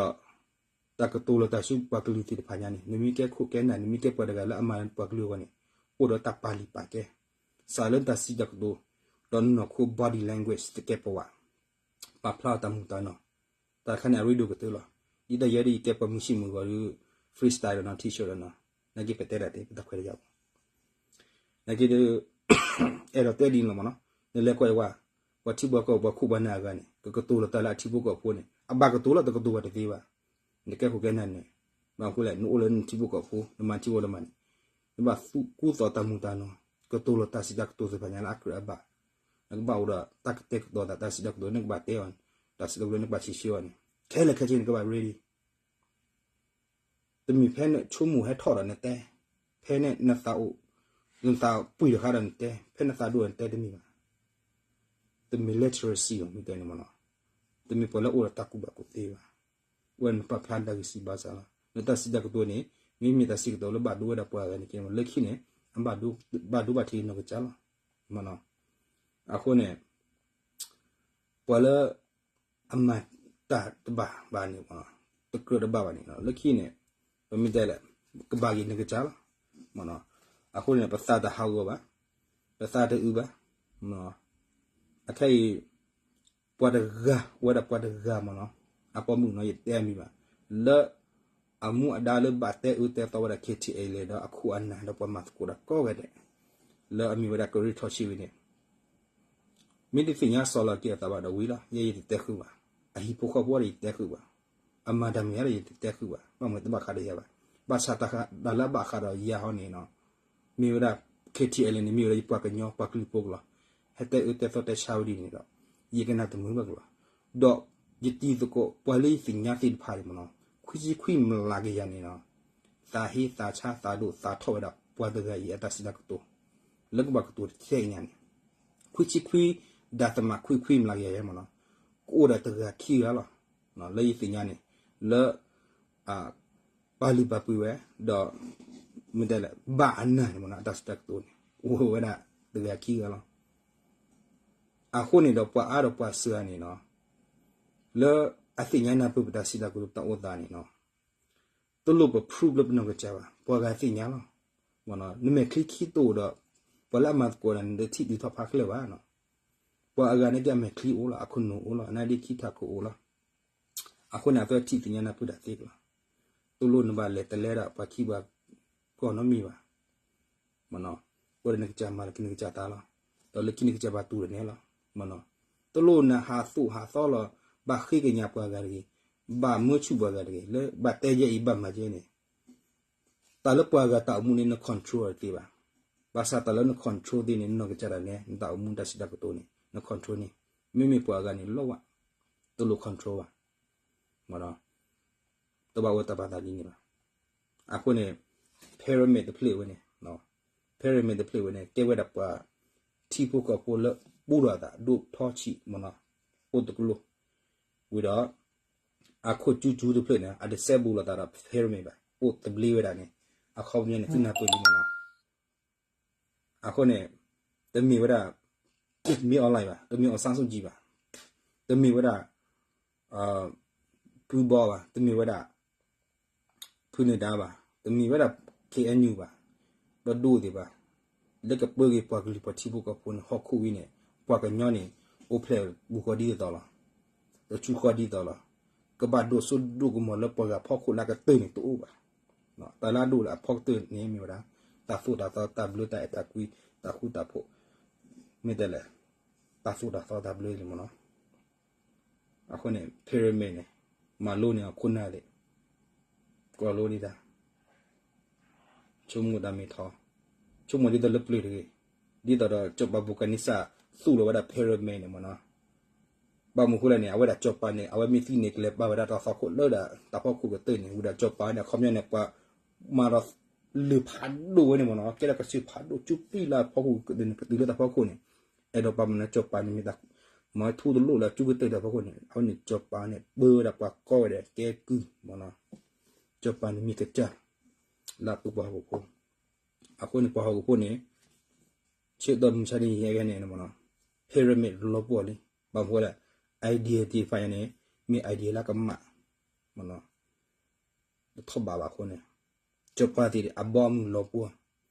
တၢ်ကတိၤလီၤတၢ်ဆူပှၤကလုာ်သ့ၣ်တဖၣ်ညါန့ၣ် နမ့ၢ်ကဲခိၣ်ကဲနၢ် နမ့ၢ်ကဲပှၤတဂၤလၢအမၤပှၤကလုာ်အဂီၢ်န့ၣ် အိၣ်ဒီးတၢ်ပာ်လုၢ်ပာ်ကဲ စးလၢတၢ်စံးတၢ်ကတိၤ ဒီးနနီၢ်ခိ body language သကဲးပဝး ပာ်ဖျါအီၤတၢ်မုာ်တၢ်နီၢ် တၢ်တခါန့ၣ် အရ့ဒိၣ်ကတၢၢ်လီၤ. ဒ်တၢ်ယဲဒ်အံၤ ကဲပှၤမုၢ်ဆ့ၣ်မုၢ်ဂီၤဒီး freestyle ဒီးနီၤ T-shirt ဒီးနီၤ နာ်က့ပတဲဒၣ်တဲ ပတၢ်ခွဲးတၢ်ယာ် နာ်က့ဒီး အဲၣ်ဒိးတဲဒ်န့ၣ်လီၤမ့ၢ်နီၤ နလဲၤကွၢ်အံၤဝဲ ပှၤထံပှၤကီၢ်ပှၤခိၣ်ပှၤနၢ်အဂၤန့ၣ် ကကတိၤလီၤတၢ်လၢအထံဖိကီၢ်ဖိန့ၣ် အဘၣ်ကတိၤလီၤ တကတိၤဘၣ်တသ့ဘၣ်. နကဲခိၣ်ကဲနၢ်န့ၣ် ဘၣ်မနုၤလဲၣ် နအိၣ်လၢနထံဖိကီၢ်ဖိ နမၤထံဝဲလၢမၤန့ၣ် နဘၣ်သူၣ်ကူသီတၢ်မုာ်တၢ်နီၢ် ကတိၤလီၤတၢ်စံးတၢ်ကတိၤသ့ၣ်တဖၣ်ညါလၢအကြၢးအဘၣ် နကဘၣ်အိၣ်ဒီးတၢ်ကတဲာ်ကတီၤသး တၢ်စံးတၢ်ကတိၤ နကဘၣ်တဲအီၤ တၢ်စံးတၢ်ကတိၤ နကဘၣ်ဆံးဆံးအီၤန့ၣ် ခဲလၢာ်ခဲဆ့န့ၣ် ကဘၣ် ready တမ့ၢ်ဖဲနဆိကမိၣ်ဟဲထီၣ်ဒီးနတဲ, ဖဲနသးအိၣ်, နသးပှံၢ်တခါဒီးနတဲ, ဖဲနသးဒိၣ်ဒီးနတဲတမ့ၢ်ဘၣ်. တမ့ၢ် literacy ဘၣ် မ့ၢ်တဲန့ၣ်မ့ၢ်နီၤ, တမ့ၢ်ပှၤလၢအိၣ်ဒီးတၢ်ကူၣ်ဘၣ်ကူၣ်သ့ဘၣ်. ဝဲနပာ်ဖျါတၢ်ဂံၢ်စၢ်ဘါစၢ်လီၤ. နတၢ်စံးတၢ်ကတိၤန့ၣ် မ့မ့ၢ်တၢ်စံးကတိၤလၢဘၣ်ဒိဝဲဒၣ်ပှၤဂၤန့ၣ်က့ လၢခံန့ၣ် အဘၣ်ဒိဘၣ်ထံးနီၢ်ကစၢ်လီၤ. အဃိန့ၣ် ပှၤလၢအမၤတၢ်တဘၣ်ဘၣ်န့ၣ် တကြၢးတဘၣ်ဘၣ်န့ၣ် လၢခံန့ၣ် ပမ့ၢ်တဲလဲၣ် ကဘၣ်က့ၤနကစၢ်လီၤ. အဃိန့ၣ် ပသးတဟးဂီၤဘၣ်, ပသးတအုးဘၣ်. အခဲအံၤ ပှၤတဂၤဝဲဒၣ်ပှၤတဂၤမ့ၢ်နီၤ, အပိာ်မုၣ်နီၤ ယတဲအမံၤဘၣ်, လၢအမူအဒါလၢဘၣ်တဲအၢတဲသီဝဲဒၣ် KTLA ဒီးအခိၣ်အနၢ်ဒီးပှၤမၤသကိးတၢ်ကိးဂၤဒဲး လၢအမ့ၢ်ဝဲဒၣ်ကရ့ထီၣ်ဆံးဝံၤန့ၣ် မ့ၢ်တသ့ၣ်ညါစီၤလီၤက့ၤအသးဘၣ်ဒီးဝံၤလီၤ, ယဲယတတဲဃုာ်ဘၣ်, အဟံၣ်ဖိဃီဖိဒီးယတတဲဃုာ်ဘၣ်, အမၤတၢ်မ့ၢ်ယါဒီးယတတဲဃုာ်ဘၣ်, ဘၣ်မနုၤတဘၣ်ဃးဒီးယၤဘၣ်. ဘၣ်ဆၣ်တၢ်လၢအဘၣ်ဃးဒီးယၤဟီန့ၣ်နီၤ မ့ၢ်ဝဲဒၣ် KTLA န့ၣ် မ့ၢ်ဝဲဒၣ်ယပှၤကညီပှၤကလုာ်ဖိကလီၤ. ဟဲတဲအၢတဲသီတဲဆါဝဲဒ်န့ၣ်ဒီး ယကနၣ်တမုာ်ဘၣ်ကလီၤ. ဒီးယတံၤသကိးပှၤလၢယသ့ၣ်ညါသ့ၣ်တဖၣ်န့ၣ်မ့ၢ်နီၤ ခွံဆံခွံမျးကယၤန့ၣ်နီၤ သးဟ့သးဆါသးဒိၣ်သးထီၣ်ဝဲဒၣ်ပှၤတဂၤအံၤအတၢ်စံးတၢ်ကတိၤ လၢကဘၣ်ကတိၤတသ့ၣ်ညါန့ၣ် ခွံဆံခွံ ဒၣ်သမးခွံခွံမျးကယၤယဲမ့ၢ်နီၤ ကအိၣ်ဒီးတဂၤခံဂၤလီၤ. လၢယသ့ၣ်ညါန့ၣ် လၢ ပာ်လုၢ်ပာ်ပှ့ၤဝဲ ဒီး မ့ၢ်တဲလဲၣ် ဘၣ်အနၢ်န့ၣ်မ့ၢ်နီၤ အတၢ်စံးတၢ်ကတိၤန့ၣ် အိၣ်ဝဲဒၣ်တဂၤခံဂၤလီၤ. အဃိန့ၣ်ဒီးပှၤအါဒီးပှၤစှၤန့ၣ်နီၤ လၢအသ့ၣ်ညါနၢ်ပၢၢ်ပတၢ်စံးတၢ်ကတိၤပတၢ်အိၣ်သးန့ၣ်နီၤ တလိၣ်ပ proof လၢပနီၢ်ကစၢ်ဘၣ် ပှၤဂၤသ့ၣ်ညါလီၤ. နမဲာ်ချံခံတအိၣ်ဒီး ပှၤလၢအမၤသကိးဒီးနတထံၣ်တုၤထီၣ်ဖးချၢဘၣ်. ပှၤအဂၤန့ၣ်ဒ်အမဲာ်ချံအိၣ်လီၤ အခိၣ်နူာ်အိၣ်လီၤ အနါဒ့ခံထးခိၣ်အိၣ်လီၤ. အဃိန့ၣ် အသၢထံၣ်သ့ၣ်ညါနၢ်ပၢၢ်တၢ်သ့ကလီၤ. တလိၣ်နဘၣ်လဲၤတလဲဒီးပှၤခံပှၤကီၢ်နီတမံၤဘၣ်. အိၣ်ဒီးနကစၢ်မၤလၢခံနကစၢ်သးလီၤ. ဒီးလၢခံနကစၢ်ဘၣ်တူၢ်ဒီးနဲလီၤ. တလိၣ်နဟးသိၣ်ဟးသီလီၤ ဘၣ်ဃ့ကညးပှၤဂၤတဂ့ၤ, ဘၣ်မၢဆူၣ်ပှၤဂၤတဂ့ၤ လၢဘၣ်တဲယဲအံၤဘၣ်မၤယဲန့ၣ် တၢ်လၢပှၤဂၤတၢ်အိၣ်မူန့ၣ် န control တသ့ဘၣ်. ဘၣ်ဆၣ်တၢ်လၢန control သ့န့ၣ် နနီၢ်ကစၢ်ဒၣ်နဲ နတၢ်အိၣ်မူတၢ်စံးတၢ်ကတိၤန့ၣ် န control န့ၣ် မ့မ့ၢ်ပှၤအဂၤန့ၣ်လီၤဝဲ တလိၣ် control ဘၣ်. တဘၣ်အိၣ်တၢ်ပာ်သးဒ်န့ၣ်ဘၣ်. အဃိန့ၣ် pyramid တဖျၢၣ်ဝဲန့ၣ် pyramid တဖျၢၣ်ဝဲန့ၣ် ကဲဝဲဒၣ်ပှၤထံဖိကီၢ်ဖိလၢပူထီၣ်အသးဒိၣ်ထီဆံးမ့ၢ်နီၤ အိၣ်တကလိာ် ဝံၤဒီး အခိၣ်ကၠူကၠူတဖျၢၣ်န့ၣ် အတစဲဘူးလိာ်သးဒီး pyramid ဘၣ် အိၣ်သဘျ့ဝဲဒၣ်န့ၣ် အခီပညီန့ၣ် သုနၢ်ပၢၢ်လံမ့ၢ်နီၤ. အဃိန့ၣ် တမ့ၢ်ဝဲဒၣ် မင်းအောင်လှိုင် ဘၣ်, တမ့ၢ် အောင်ဆန်းစုကြည် ဘၣ်, တမ့ၢ်ဝဲဒၣ် ဖုဘီဘၣ်, တမ့ၢ်ဝဲဒၣ် ဖုနုာ်ဒါဘၣ်, တမ့ၢ်ဝဲဒၣ် KNU ဘၣ်, ပဒိၣ်သ့ၣ်ဘၣ်, လၢကပၢက့ၤပှၤကလုာ်ပှၤထံဖိကီၢ်ဖိန့ၣ် ဟီၣ်ခိၣ်ဝံၤန့ၣ် ပှၤကညီန့ၣ် အိၣ်ဖျဲၣ်ဘူးဃီဒ်သိးသိးလီၤ. တဆူဃီဒ်သိးလီၤ. ကဘၣ်ဒိၣ်စိဒိၣ်ကမီၤလၢပှၤဂၤဖီခိၣ်လၢကတၢၢ်န့ၣ်တအိၣ်ဘၣ်. တၢ်လၢအဒိၣ်လၢအဖီကတၢၢ်န့ၣ်မ့ၢ်ဝဲဒၣ် တၢ်သိၣ်တၢ်သီတၢ်ဘျၢတၢ်အဲၣ်တၢ်ကွံ တၢ်ဃူတၢ်ဖိး မ့ၢ်တဲလဲၣ် တၢ်သိၣ်တၢ်သီတၢ်ဘျၢန့ၣ်မ့ၢ်နီၤ. အဃိန့ၣ် pyramid န့ၣ် မၤလိန့ၢ်အခိၣ်နၢ်သ့ၣ် ကီၢ်လိဒ်တၢ် ဆိကမိၣ်တၢ်မ့ၢ်ထီ ဆိကမိၣ်ဒ်သိးလၢပျၢၤတဂ့ၤ, ဒ်သိးဒီးစီၤပၤဘူၤကၤနံစၢ်သူၣ်လီၤဝဲဒၣ် pyramid န့ၣ်မ့ၢ်နီၤ. ဘၣ်မနုၤဃိလဲၣ်န့ၣ် အဝဲဒၣ်စီၤပၤန့ၣ် အဝဲမ့ၢ်သံန့ၣ် ကလဲၤပာ်ဝဲဒၣ်တၢ်သီခိၣ်လၢဒၣ်တၢ်ဖီခိၣ်ကတၢၢ်န့ၣ် ဝံၤဒီးစီၤပၤန့ၣ် အခီပညီန့ၣ် ပှၤမၤဒီးလၢၢ်ဖးဒိၣ်ဝဲန့ၣ်မ့ၢ်နီၤ ကဲဒၣ်ကစၢၢ်ဖးဒိၣ် ကၠူပံၣ်လၢအဖီခိၣ်ကတၢၢ်န့ၣ် ကတုၤလၢတၢ်ဖီခိၣ်န့ၣ် အဲၣ်ဒိးပာ်မနုၤစီၤပၤန့ၣ်မ့ၢ်တၢ် မၤထူတလိၣ်လၢကၠူကတၢၢ်တၢ်ဖီခိၣ်န့ၣ် အဝဲန့ၣ်စီၤပၤန့ၣ် ပၢဝဲဒၣ်ပှၤကီဝဲဒၣ်ကဲကုၢ်မ့ၢ်နီၤ. စီၤပၤန့ၣ်မ့ၢ်ကစၢ် လၢအပၢပှၤဟီၣ်ခိၣ်ဖိ အဃိန့ၣ်ပှၤဟီၣ်ခိၣ်ဖိန့ၣ် ဆၢကတီၢ်မုၢ်ဆါဒ်ယဲကဲန့ၣ်မ့ၢ်နီၤ pyramid လီၤပှီၢ်လံ. ဘၣ်မနုၤဃိလဲၣ် idea သ့ၣ်တဖၣ်ညါန့ၣ် မ့ၢ် idea လၢကမၣ်မ့ၢ်နီၤ တထီၣ်ဘးဘၣ်အဃိန့ၣ် စီၤပၤသ့ၣ်အဘီအမုၢ်လီၤပှီၢ်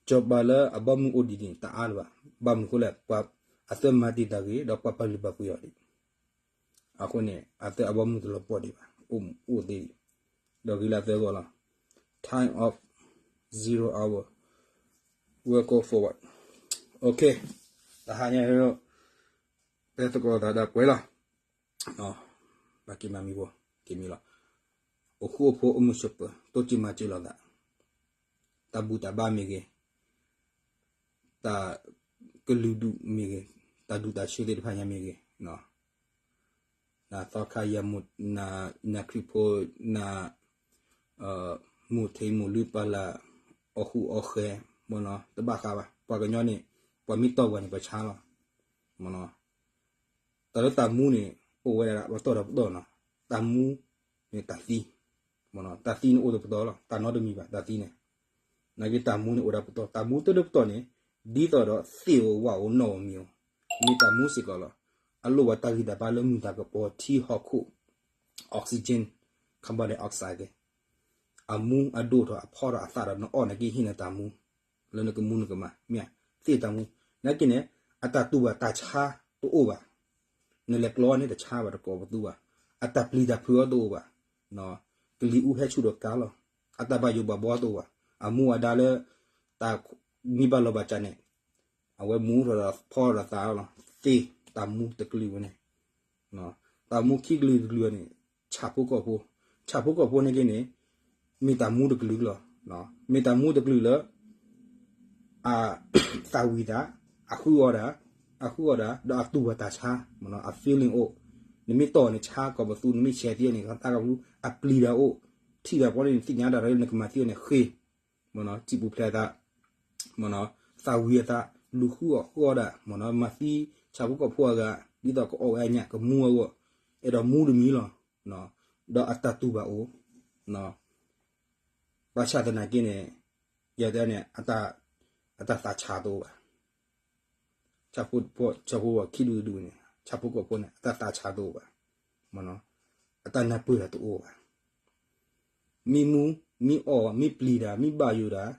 စီၤပၤလၢအဘီမုၢ်အိၣ်ဒံးန့ၣ် တအါလၢၤဘၣ်. ဘၣ်မနုၤဃိလဲၣ် ပှၤအသၢမၤတံာ်တာ်ဂ့ၤ ဒီးပှၤပာ်လုၢ်ပာ်ပှ့ၤအီၤဒံး အဃိန့ၣ် အသၢအဘီမုၢ်တလီၤပှီၢ်ဒံးဘၣ် အိၣ်အိၣ်သ့ဒံး ဒီးဂ့ၤလၢအသၢဂီၢ်လီၤ. Time of zero hour will go forward. Okay တဟါညါ ပသကိးသးဒၣ်ပှဲၤလီၤ. ဘၣ်က့ၤမၤမံၤဘိ က့ၤမံၤလီၤ. အိၣ်ဃူအိၣ်ဖိးအိၣ်မုာ်ဆိးပၢၤ တိစၢၤမၤစၢၤလိာ်သး တၢ်ဘူၣ်တၢ်ဘါမ့ၢ်ဂ့ၤ တၢ်ကလုာ်ဒူၣ်မ့ၢ်ဂ့ၤ တၢ်ဒူၣ်တၢ်ဆၢသ့ၣ်တဖၣ်ညါမ့ၢ်ဂ့ၤ နသီခါယၤမိၢ် နခရံာ်ဖိ န မိၢ်ထံးမိၢ်လုၢ်ပၢ်လၢ် အီၣ်ဃူအီၣ်ဃဲ မ့ၢ်နီၤ တဘၣ်ဃးဘၣ် ပှၤကညီန့ၣ် ပှၤမ့ၢ်တီၢ်ပှၤန့ၣ် ပှၤဆါလီၤ မ့ၢ်နီၤ တၢ်လၢတၢ်မူန့ၣ် အိၣ်ဝဲဒၣ်ပတီၢ်ဒီးပတီၢ်နီၤ တၢ်မူန့ၣ်တၢ်သံ မ့ၢ်နီၤ တၢ်သံန့ၣ်အိၣ်ဒီးပတီၢ်လီၤ တၢ်နီတမံၤဘၣ် တၢ်သံန့ၣ် နာ်က့တၢ်မူန့ၣ်အိၣ်ဒီးပတီၢ် တၢ်မူတၢ်ဒီးပတီၢ်န့ၣ် ဒ်သိးဒီးသ့ၣ်ဧိၤဝၣ်ဧိၤနီၣ်ဧိၤမံၤဧိၤ မ့ၢ်တၢ်မူစ့ၢ်ကီးလီၤ. အလိၣ်ဘၣ်တၢ်ဂံၢ်တၢ်ဘါလၢမုၢ်တၢ်ကပီၤ ထံဟီၣ်ခိၣ် oxygen, carbon dioxide သ့ၣ်, အမူအဒိၣ်ထီၣ် အဖီထီၣ်အသၣ်ဒီး နအီၣ်နာ်က့ဟ့ၣ်နတၢ်မူ လၢနကမူနကမၣ် မ့ၢ်သ့ၣ်တၢ်မူ, နာ်က့န့ၣ် အတၢ်တူၢ်ဘၣ်တၢ်ဆါတအိၣ်ဘၣ်, နလဲၤကျီန့ၣ်တဆါဘၣ် တကိးပသူဘၣ်, အတၢ်ပျံၤတၢ်ဖုးအီၤတအိၣ်ဘၣ်, ကလံၤအူဟဲဆူၣ်ဒီးကါလီၤ, အတၢ်ဘၣ်ယိၣ်ဘၣ်ဘှီတအိၣ်ဘၣ်, အမူအဒါလၢ တၢ်မံဘၣ်လီၤဘၣ်စၢ်န့ၣ် အဝဲမူထီၣ်ဒီးဖီထီၣ်ဒီးသၣ်လီၤ, သ့ၣ်တၢ်မူတကလုာ်ဝဲန့ၣ်, တၢ်မူခံကလုာ်တကလုာ်န့ၣ် ဆၣ်ဖိကီၢ်ဖိ, ဆၣ်ဖိကီၢ်ဖိန့ၣ်က့န့ၣ် မ့ၢ်တၢ်မူတကလုာ်လီၤ, မ့ၢ်တၢ်မူတကလုာ်လၢ အသၣ်ဝံၤသး, အဃုအီၣ်ဒၣ်, အဃုအီၣ်ဒၣ် ဒီးအတူၢ်ဘၣ်တၢ်ဆါ, မ့ၢ်နီၤ အ feeling အိၣ်, နမ့ၢ်တီၢ်န့ၣ်ဆါကိးပသူ, နမ့ၢ်ဆဲးသံန့ၣ် တၢ်ကပူၤ အပျံၤတၢ်အိၣ်, ထံၣ်တၢ်ပီန့ၣ် နသ့ၣ်ညါတၢ်လၢနကမၤသံအီၤန့ၣ်ဃ့, မ့ၢ်နီၤ စံၣ်ပူၤဖျဲးသး, မ့ၢ်နီၤ သၣ်ဝံၤအသး, လူၤဃုအီၣ်ဃုအီဒၣ်, မ့ၢ်နီၤ မၤသံဆၣ်ဖိကီၢ်ဖိအဂၤ ဒ်သိးကအီၣ်ဝဲအညၣ်ကမူအဂီၢ်, အဲၣ်ဒိးမူတမံၤလီၤ, ဒီးအတၢ်တူၢ်ဘၣ်အိၣ်, ဘၣ်ဆၣ်သနာ်က့န့ၣ် ယတဲန့ၣ် အတၢ်သးဆါတအိၣ်ဘၣ်. ဆၣ်ဖိ, ဆၣ်ဖိခံဒူၣ်တဒူၣ်န့ၣ် ဆၣ်ဖိကီၢ်ဖိန့ၣ် အတၢ်သးဆါတအိၣ်ဘၣ်, မ့ၢ်နီၤ အတၢ်နၢ်ပၢၢ်တၢ်တအိၣ်ဘၣ်. မ့ၢ်မူ, မ့ၢ်အီၣ်, မ့ၢ်ပျံၤတၢ်, မ့ၢ်ဘၣ်ယိၣ်တၢ်,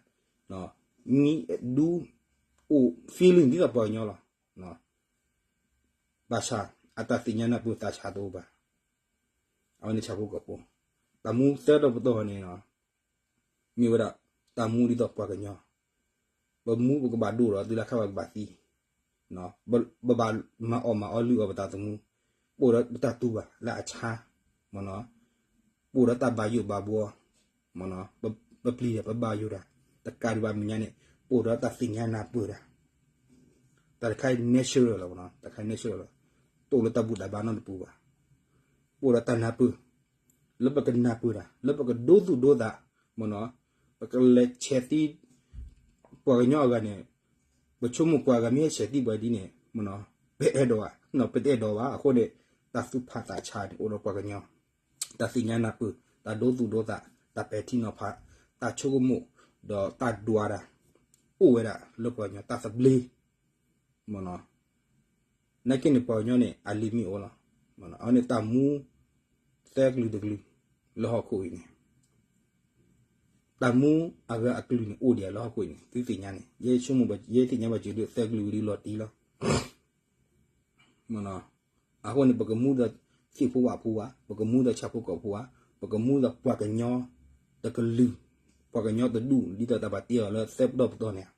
မ့ၢ်ဒူအိၣ် feeling ဒ်သိးပှၤကညီလီၤ. ဘၣ်ဆၣ် အတၢ်သ့ၣ်ညါနၢ်ပၢၢ်သးဆါတအိၣ်ဘၣ်. အဝဲန့ၣ်ဆၣ်ဖိကီၢ်ဖိ, တၢ်မူသၢတီၤပတီၢ်န့ၣ် မ့ၢ်ဝဲဒၣ် တၢ်မူဒ်သိးပှၤကညီ, ပမူပကဘၣ်ဒိၣ်ဒီး တုၤလၢခါဘၣ်ပကဘၣ်သံ, ပဘၣ်မၤအီၣ်မၤအီလုၢ်အီၣ်ပတၢ်သမူ, ပအိၣ်ဒီးပတၢ်တူၢ်ဘၣ်လၢအဆါ, မ့ၢ်နီၤ ပအိၣ်ဒီးတၢ်ဘၣ်ယိၣ်ဘၣ်ဘှီ, မ့ၢ်နီၤ ပပျံၤတၢ် ပဘၣ်ယိၣ်တၢ်, တကးဒံးဘၣ်မဲာ်ညါန့ၣ် ပအိၣ်ဒီးတၢ်သ့ၣ်ညါနၢ်ပၢၢ်တၢ်, တၢ်တခါအံၤ natural လီၤ, တၢ်တခါ natural လီၤ, တအိၣ်လၢတၢ်ဘူၣ်တၢ်ဘါနီတပူၤဘၣ်. ပအိၣ်ဒီးတၢ်နၢ်ပၢၢ် လၢပကနၢ်ပၢၢ်တၢ်, လၢပကဒိသူၣ်ဒိသး, မ့ၢ်နီၤ ပကလဲၤဆဲးသံ ပှၤကညီအဂၤန့ၣ်, ပဆိကမိၣ်ပှၤဂၤမ့ၢ်ဟဲဆဲးသံပှၤဒ်န့ၣ် မ့ၢ်နီၤ ပအဲၣ်ဒိးဧါ, ပတအဲၣ်ဒိးဘၣ်. အဃိန့ၣ် တၢ်သူၣ်ဖးသးဆါန့ၣ် အိၣ်ဒီးပှၤကညီ, တၢ်သ့ၣ်ညါနၢ်ပၢၢ်, တၢ်ဒိသူၣ်ဒိသး, တၢ်ပဲာ်ထံနီၤဖး, တၢ်ဆိကမိၣ်, ဒီးတၢ်ဒွးတၢ် အိၣ်ဝဲဒၣ်လၢပှၤကညီ, တၢ်သဘျ့ မ့ၢ်နီၤ နာ်က့န့ၣ် ပှၤကညီန့ၣ် အ limit အိၣ်လီၤ. အဝဲန့ၣ်တၢ်မူသၢကလုာ်တကလုာ် လၢဟီၣ်ခိၣ်အံၤန့ၣ်, တၢ်မူအဂၤအကလုာ်န့ၣ် အိၣ်ဒံးလၢဟီၣ်ခိၣ်အံၤန့ၣ် သုသ့ၣ်ညါန့ၣ်, ယဲဆိကမိၣ် ယဲသ့ၣ်ညါဘၣ်စၢၤဒုး သၢကလုာ်ဝံၤဒုးလီၤတံၢ်လီၤ. အဃိန့ၣ် ပကမူဒီးသ့ၣ်ဖိဝၣ်ဖိဧါ, ပကမူဒီးဆၣ်ဖိကီၢ်ဖိဧါ, ပကမူဒီးပှၤကညီတကလုာ်, ပှၤကညီတဒူၣ် ဒ်သိးတၢ်ဘၣ်တ့အီၤလၢသၢပတီၢ်ပတီၢ်န့ၣ်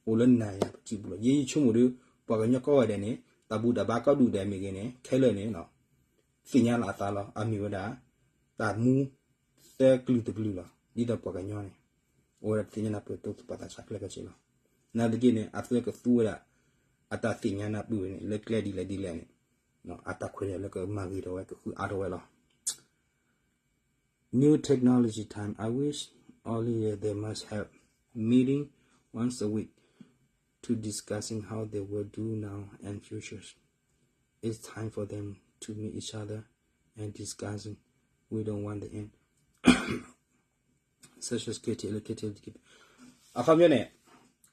အိၣ်လၢနၤယၤပစုပူၤလီၤ. ယဲယဆိကမိၣ်ဒီး ပှၤကညီကိးဂၤဒဲးန့ၣ် တၢ်ဘူၣ်တၢ်ဘါကိးဒူၣ်ဒဲးမ့ၢ်ဂ့ၤန့ၣ် ခဲလၢာ်န့ၣ် သ့ၣ်ညါလီၤအသးလီၤ. အမ့ၢ်ဝဲဒၣ် တၢ်မူသၢကလုာ်တကလုာ်လီၤ. ဒ်သိးပှၤကညီန့ၣ် အိၣ်ဝဲဒၣ်တၢ်သ့ၣ်ညါနၢ်ပၢၢ်တိၢ်သူၣ်ပာ်သးဆါကျဲကဲဆ့လီၤ. နာ်သက့န့ၣ် အသုကသူဝဲဒၣ် အတၢ်သ့ၣ်ညါနၢ်ပၢၢ်ဝဲန့ၣ် လၢကျဲဒ်လဲၣ်ဒ်လဲၣ်န့ၣ် အတၢ်ခွဲးတၢ်ယာ်လၢကမၤဂ့ၤထီၣ်ဝဲ ကဃုအါထီၣ်ဝဲလီၤ. New technology time. I wish all leaders they must have meeting once a week to discussing how they will do now and futures. It's time for them to meet each other and discussing. We don't want the end. Social security, electricity. အခီပညီန့ၣ်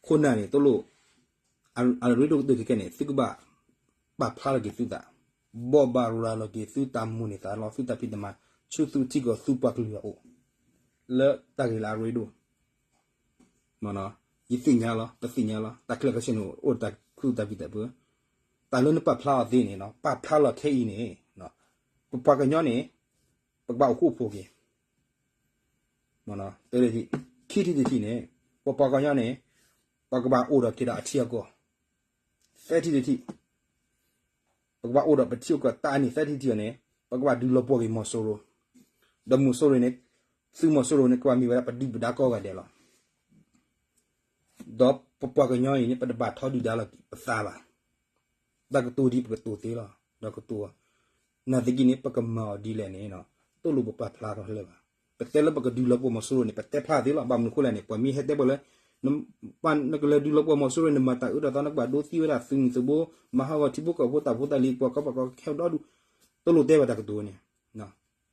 ခိၣ်နၢ်န့ၣ် တလိၣ် အရ့ဒိၣ်ကတၢၢ်ခဲကဲန့ၣ် သုကဘၣ်ပာ်ဖျါလီၤက့ၤသုသး, ဘိးဘၣ်ရၤလီၤက့ၤသုတၢ်မိၣ်န့ၢ်သးလီၤ သုတၢ်ဖံးတၢ်မၤ ဆူသုထံကီၢ်သုပှၤကလုာ်အအိၣ် လၢတၢ်ဂ့ၢ်လၢအရ့ဒိၣ် ယသ့ၣ်ညါလီၤ ပသ့ၣ်ညါလီၤ တၢ်ကျဲးကဲဆ့န့ၣ် အိၣ်တၢ်ခူတၢ်ဖံးတၢ်ပၢ, တၢ်လၢနပာ်ဖျါအီၤသ့န့ၣ် ပာ်ဖျါလီၤခဲအံၤန့ၣ် ပပှၤကညီန့ၣ် ပကဘၣ်အိၣ်ဃူအိၣ်ဖိးက့ၤ ခံထံၣ်တထံၣ်န့ၣ် ပပှၤကညီန့ၣ် ပကဘၣ်အိၣ်ဒီးက့ၤဒီးအထံအကီၢ် သၢထံၣ်တထံၣ် ပကဘၣ်အိၣ်ဒီးပထံကီၢ်တၢ်အန့ၣ် သၢထံၣ်တထံၣ်န့ၣ် ပကဘၣ်ဒုးလီၤပှီၢ်က့ၤမီၤစိရိၤ, ဒီးမီၤစိရိၤန့ၣ် သုးမီၤစိရိၤန့ၣ် ကဘၣ်မ့ၢ်ဝဲဒၣ်ပဒုၣ်ပဒါကိးဂၤဒဲးလီၤ. ဒီးပပှၤကညီအံၤန့ၣ် ပတဘၣ်ထီဒုၣ်ဒါလီၤပသးဘၣ်. တၢ်ကတိၤဒ်ပကတိၤသ့လီၤ ဒီးကတိၤ နာ်သက့န့ၣ် ပကမၤအီၤဒ်လဲၣ်န့ၣ် တလိၣ်ပပာ်ဖျါထီၣ်လၢၤဘၣ်. ပတဲလၢပကဒုးလီၤပှီၢ်မီၤစိရိၤန့ၣ် ပတဲဖျါသ့လီၤ. ဘၣ်မနုၤအဃိလဲၣ်န့ၣ် ပှၤမ့ၢ်ဟဲတဲပှၤလၢ နကလဲၤဒုးလီၤပှီၢ်မီၤစိရိၤ နမၤတၢ်အၢတၢ်သီ နကဘၣ်ဒိသံဝဲဒၣ်သုးမုၢ်သဘိ မၤဟးဂီၤထံဖိကီၢ်ဖိ တၢ်ဖိတၢ်လံၤ ပှၤကီပှၤကီခဲဒီဒူၣ် တလိၣ်တဲဘၣ်တၢ်ကတိၤန့ၣ်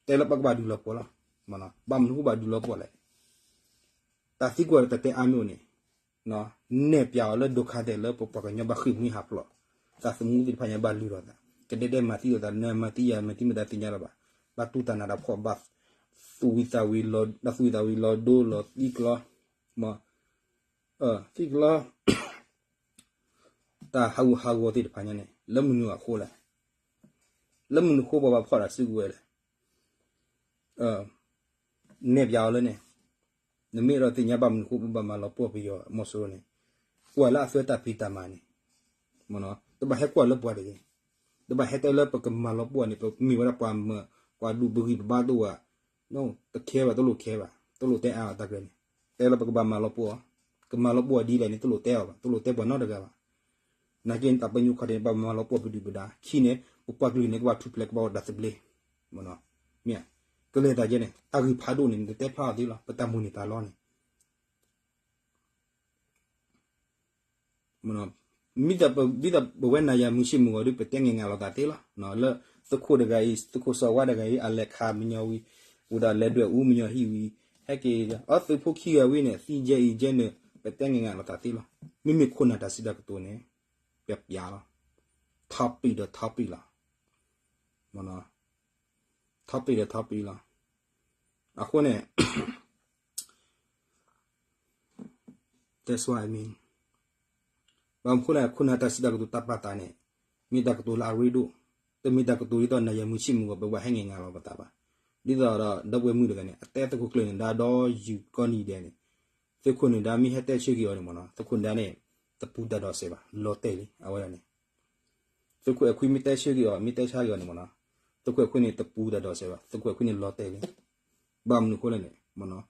တဲလၢပကဘၣ်ဒုးလီၤပှီၢ်လီၤ. ဘၣ်မနုၤဃိဘၣ်ဒုးလီၤပှီၢ်လဲၣ်. တၢ်သံကွၢ်ဒီးတၢ်တဲအါမးန့ၣ် နဲၣ်ပၠးအီၤလၢဒိခါသဲးလၢပပှၤကညီဘၣ်ဃ့ၢ်မှံဟးဖျိး, သးသမူသ့ၣ်တဖၣ်ညါဘၣ်လုၢ်ထီၣ်သး, ကဒဲဒဲမၤသံလိာ်သး နမၤသံယၤ မၤသံမတၤသ့ၣ်ညါလၢၤဘၣ်. ဘၣ်တူၢ်တၢ်နးတၢ်ဖှီၣ် ဘၣ်သူၣ်ဝံၤသးဝံၤလီၤ ဘၣ်သူၣ်ဝံၤသးဝံၤလီၤဒိလီၤသံကျီ မ့ၢ် သံကျီ တၢ်ဟးဂူာ်ဟးဂီၤသ့ၣ်တဖၣ်ညါန့ၣ် လၢမနုၤအဃိလဲၣ်. လၢမနုၤဃိပှၤဘၣ်ဖီၣ်တၢ်စုကဝဲၤလဲၣ်. နဲၣ်ပၠးအီၤလၢန့ၣ် နမ့ၢ်အဲၣ်ဒိးသ့ၣ်ညါဘၣ်မနုၤဃိပဘၣ်မၤလီၤပှီၢ်ပယီၤမီၤစိရိၤန့ၣ် ကွၢ်လၢအသုတၢ်ဖံးတၢ်မၤန့ၣ် တဘၣ်ဟဲကွၢ်လၢပှၤတဂ့ၤ. တဘၣ်ဟဲတဲလၢပကမၤလီၤပှီၢ်န့ၣ် ပမ့ၢ်ဝဲဒၣ်ပှၤမၢ ပှၤဒူၣ်ပဂံၢ်ပဘါတအိၣ်ဘၣ်. တခဲဘၣ် တလိၣ်ခဲဘၣ် တလိၣ်တဲအါအတၢ်ကဲန့ၣ် တဲလၢပကဘၣ်မၤလီၤပှီၢ် ကမၤလီၤပှီၢ်ဒ်လဲၣ်န့ၣ် တလိၣ်တဲအီၤဘၣ် တလိၣ်တဲပှၤနီတဂၤဘၣ်. နာ်က့န့ၣ် တၢ်ပညိၣ်ခီၣ်ထံးန့ၣ် ဘၣ်မၤလီၤပှီၢ်ပဒုၣ်ပဒါ ခံန့ၣ် ပပှၤကလုာ်န့ၣ် ကဘၣ်ထူၣ်ဖျဲးကဘၣ်အိၣ်တၢ်သဘျ့ မ့ၢ် ကလဲၤတၢ်ကဲန့ၣ် အဂံၢ်ဖးဒိၣ်န့ၣ် နတတဲဖျါအီၤသ့လီၤ ပတၢ်မိၣ်န့ၢ်သးလီန့ၣ် မ့ၢ် မ့ၢ်ဒ်သိးပဝဲနၤယၤမုၢ်ဆ့ၣ်မုၢ်ဂီၤဒုး ပတဲငဲၢ်ငါလိာ်သးသ့လီၤ. လၢသုးခိၣ်တဂၤအံၤ သုးခိၣ်စီၤဝါတဂၤအံၤ အလဲၤခးမညီဝံၤ အိၣ်ဒီးလဲၤဒွဲၣ်အူမညီဟံၣ်ဝံၤ ဟဲက့ၤ အသုးဖိခံဂၤဝံၤန့ၣ် သံကဲအံၤကဲန့ၣ် ပတဲငဲၢ်ငါလိာ်သးသ့လီၤ. မ့မ့ၢ်ခိၣ်နၢ်တၢ်စံးတၢ်ကတိၤန့ၣ် ပျးပျးလီၤ. topic ဒီး topic လီၤ. topic ဒီး topic လီၤ. အဃိန့ၣ် that's what I mean. ဘၣ်မနုၤအဃိလဲၣ် ခိၣ်နၢ်တၢ်စံးတၢ်ကတိၤတၢ်ပာ်သးန့ၣ် မ့ၢ်တၢ်ကတိၤလၢအရ့ဒိၣ်, တမ့ၢ်တၢ်ကတိၤဒ်သိးနၤယၤမုၢ်ဆ့ၣ်မုၢ်ဂီၤ ပဘၣ်ဟဲငဲၢ်ငါလိာ်ပသးဘၣ်. ဒ်သိးဒီး ဒီပုၢ်ဝဲၢ်မုၣ်တဂၤန့ၣ် အတဲသကိးကျၢၢ်န့ၣ် ဒါဒီးယူၤကိးနံၤဒဲးန့ၣ် သုးခိၣ်နၢ်ဒါမ့ၢ်ဟဲတဲဆၢက့ၤအီၤန့ၣ်မ့ၢ်နီၤ သုးခိၣ်နၢ်ဒါန့ၣ် တပူၤတၢ်ဒီးစဲးဘၣ် လီၤတဲာ်လံ အဝဲဒၣ်န့ၣ် သုးခိၣ်အဲၣ်ခွံမ့ၢ်တဲဆၢက့ၤအီၤ မ့ၢ်တဲဆၢက့ၤအီၤန့ၣ်မ့ၢ်နီၤ သုးခိၣ်အဲၣ်ခွံန့ၣ် တပူၤတၢ်ဒီးစဲးဘၣ် သုးခိၣ်အဲၣ်ခွံန့ၣ်လီၤတဲာ်လံ. ဘၣ်မနုၤအဃိလဲၣ်န့ၣ်မ့ၢ်နီၤ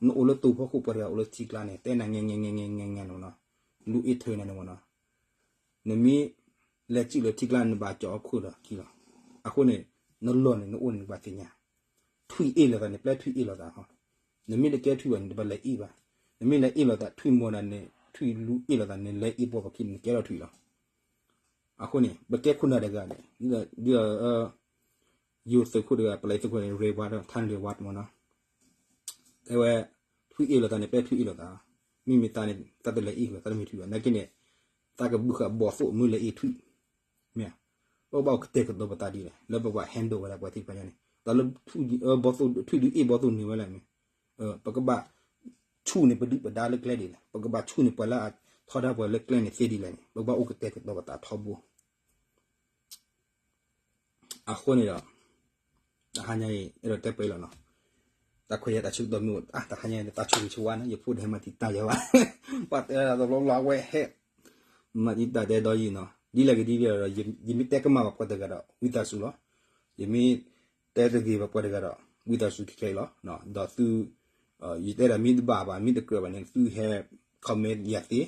နအိၣ်လၢတိၤဖီခိၣ် ပှၤတဂၤအိၣ်လၢထံကျါန့ၣ် တဲနၤငဲငဲငဲငဲငဲန့ၣ်မ့ၢ်နီၤ လူၤအ့ၣ်ထၢၣ်နၤန့ၣ်မ့ၢ်နီၤ နမ့ၢ်လဲၤစုၣ်လၢထံကျါ နဘၣ်ကၠီအီၣ်ခိၣ်ဒီးခံလီၤ. အဃိန့ၣ် နလီၢ်န့ၣ် နအိၣ်န့ၣ် နဘၣ်သ့ၣ်ညါ ထွံၣ်အ့ၣ်လိာ်သးန့ၣ် ပျဲထွံၣ်အ့ၣ်လိာ်သးဟီ နမ့ၢ်တကဲထွံၣ်ဘၣ်န့ၣ် တဘၣ်လဲၤအ့ၣ်ဘၣ်. နမ့ၢ်လဲၤအ့ၣ်လိာ်သး ထွံၣ်မီၤဒၣ်န့ၣ် ထွံၣ်လူၤအ့ၣ်လိာ်သးန့ၣ် လဲၤအ့ၣ်ပှၤပခံန့ၣ် နကဲထီၣ်ထွံၣ်လီၤ. အဃိန့ၣ် ပကဲခိၣ်နၢ်တဂၤန့ၣ် ဒ်သိး ယိၤသုးခိၣ်တဂၤ ပလဲၤသုးခိၣ်န့ၣ် ရ့ဝါဒီး ထါန့ၣ်ရ့ဝါမ့ၢ်နီၤ တဲဝဲ ထွံၣ်အ့ၣ်လိာ်သးန့ၣ် ပျဲထွံၣ်အ့ၣ်လိာ်သး မ့မ့ၢ်သးန့ၣ် သးတလဲၤအ့ၣ်လိာ်သး တမ့ၢ်ထွံၣ်ဘၣ် နာ်က့န့ၣ် သးကဘုဃာ်ဘီၣ်သိၣ်မ့ၢ်လဲၤအ့ၣ်ထွံၣ် မ့ၢ် ပဘၣ်အိၣ်ကတဲာ်ကတီၤပသးဒ်လဲၣ် လၢပဘၣ် handle ဝဲဒၣ်ပှၤသ့ၣ်တဖၣ်ညါန့ၣ် တၢ်လၢ ထွံၣ်ဒုးအ့ၣ်ဘီၣ်သိၣ်န့ၢ်ဝဲလဲၣ်မ့ၢ် ပကဘၣ်ဆူၣ်န့ၢ်ပဒုၣ်ပဒါလၢကျဲဒ်လဲၣ် ပကဘၣ်ဆူၣ်န့ၢ်ပှၤလၢအထီဒါပှၤလၢကျဲန့ၣ်သ့ဒ်လဲၣ်န့ၣ် ပဘၣ်အိၣ်ကတဲာ်ကတီၤပသးထီဘိ အဃိန့ၣ်ဒီး တဟါညါအံၤ အဲၣ်ဒိးတဲပှဲၤလီၤနီၤ တၢ်ခွဲးယာ်တၢ်ဆၢကတီၢ်မ့ၢ်အိၣ် တဟါညါအံၤ တၢ်ဆိၣ်ဂ့ၤဆိၣ်ဝါနီၤ ယဖိဒဲးမၤတံာ်တာ်ယၤဘၣ် ပှၤတဲဒၣ်တဘျီဘျီအဝဲဟဲ မၤတံာ်တာ်တဲဒီးယံၤနီၤ ဒ်လဲၣ်ဂ့ၤဒ်လဲၣ်ဒီး ယမ့ၢ်တဲကမၣ်ဘၣ်ပှၤတဂၤဒီး ဝံသးစူၤလီၤ ယမ့ၢ်တဲတဂ့ၤဘၣ်ပှၤတဂၤဒီး ဝံသးစူၤခဲအံၤလီၤ ဒီးသု ယတဲဒၣ်မ့ၢ်တဘၣ်ဘၣ် မ့ၢ်တကြၢးဘၣ်န့ၣ် သုဟဲ comment ယၤသ့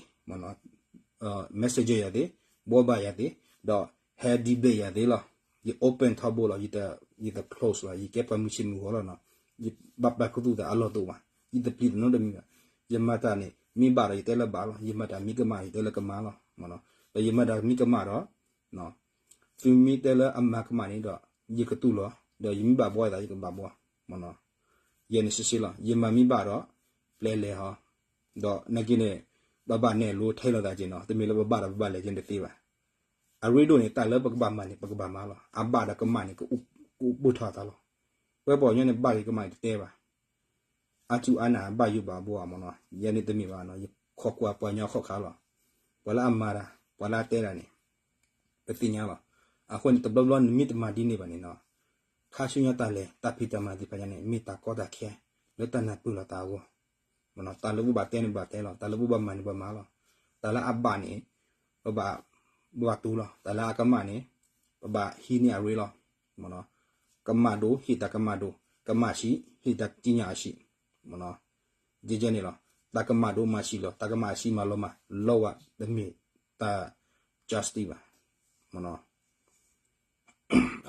messenger ယၤသ့ ဘှီဘၣ်ယၤသ့ ဒီးဟဲ debate ယၤသ့လီၤ ယ open ထီဘိလီၤ ယတ close လီၤ ယကဲပှၤမုၢ်ဆ့ၣ်မုၢ်ဂီၤလီၤနီၤ ယဘၣ်ပာ်ခူသူၣ်သးအလီၢ်တအိၣ်ဘၣ် ယတပျံၤတနီတမံၤဘၣ် ယမၤတၢ်န့ၣ် မ့ၢ်ဘၣ်ဒီးယတဲလၢဘၣ်လီၤ ယမၤတၢ်မ့ၢ်ကမၣ် ယတဲလၢကမၣ်လီၤ ဒီးယမၤတၢ်မ့ၢ်ကမၣ်ဒီး သုမ့ၢ်တဲလၢအမၤကမၣ်န့ၣ်ဒီး ယကတူၢ်လီၤ ဒီးယမ့ၢ်ဘၣ်ဘှီသး ယကဘၣ်ဘှီ ယဲန့ၣ်စ့စ့လီၤ ယမၤမ့ၢ်ဘၣ်ဒီး ပျဲလဲၤဟီ ဒီးနာ်က့န့ၣ် ပဘၣ်နဲၣ်လိထဲလိာ်သးက့ၤနီၤ တမ့ၢ်လၢပဘၣ်ဒီးပဘၣ်လဲၤက့ၤတသ့ဘၣ် အရ့ဒိၣ်န့ၣ် တၢ်လၢပကဘၣ်မၤန့ၣ် ပကဘၣ်မၤလီၤ အဘၣ်ဒီးကမၣ်န့ၣ် ကအိၣ်ဘူးထီၣ်အသးလီၤ ပဝဲပှၤကညီန့ၣ် ဘၣ်ဂ့ၤကမၣ်န့ၣ်တတဲဘၣ် အါစူၢ်အါနာ်ဘၣ်ယိၣ်ဘၣ်ဘှီမ့ၢ်နီၤ ယဲန့ၣ်တမ့ၢ်ဘၣ်နီၤ ယခိးကွၢ်ပှၤကညီခီၣ်ခါလီၤ ပှၤလၢအမၤတၢ် ပှၤလၢအတဲတၢ်န့ၣ် ပသ့ၣ်ညါလီၤ အဃိန့ၣ် တဘျီဘျီနမ့ၢ်တမၤဒ်န့ၣ်ဘၣ်န့ၣ်နီၤ ခါဆူညါတၢ်လဲၤ တၢ်ဖံးတၢ်မၤသ့ၣ်တဖၣ်ညါန့ၣ် မ့ၢ်တၢ်ကီတၢ်ခဲ လၢတၢ်နၢ်ပၢၢ်လိာ်သးအဂီၢ် တၢ်လၢပဘၣ်တဲန့ၣ်ဘၣ်တဲလီၤ တၢ်လၢပဘၣ်မၤန့ၣ် ပဘၣ်မၤလီၤ တၢ်လၢအဘၣ်န့ၣ် ပဘၣ် ပဘၣ်တူၢ်လီၤ တၢ်လၢအကမၣ်န့ၣ် ပဘၣ်ဟံးန့ၢ်အရ့လီၤ ကမၣ်ဒိၣ်ဟ့ၣ်တၢ်ကမၣ်ဒိၣ် ကမၣ်ဆံး ဟ့ၣ်တၢ်ကံးညာ်အဆံး ကဲကဲန့ၣ်လီၤ တၢ်ကမၣ်ဒိၣ်မၤဆံးလီၤ တၢ်ကမၣ်အဆံးမၤလီၤမၢ် လီၤဝဲတမ့ၢ်တၢ် justice ဘၣ်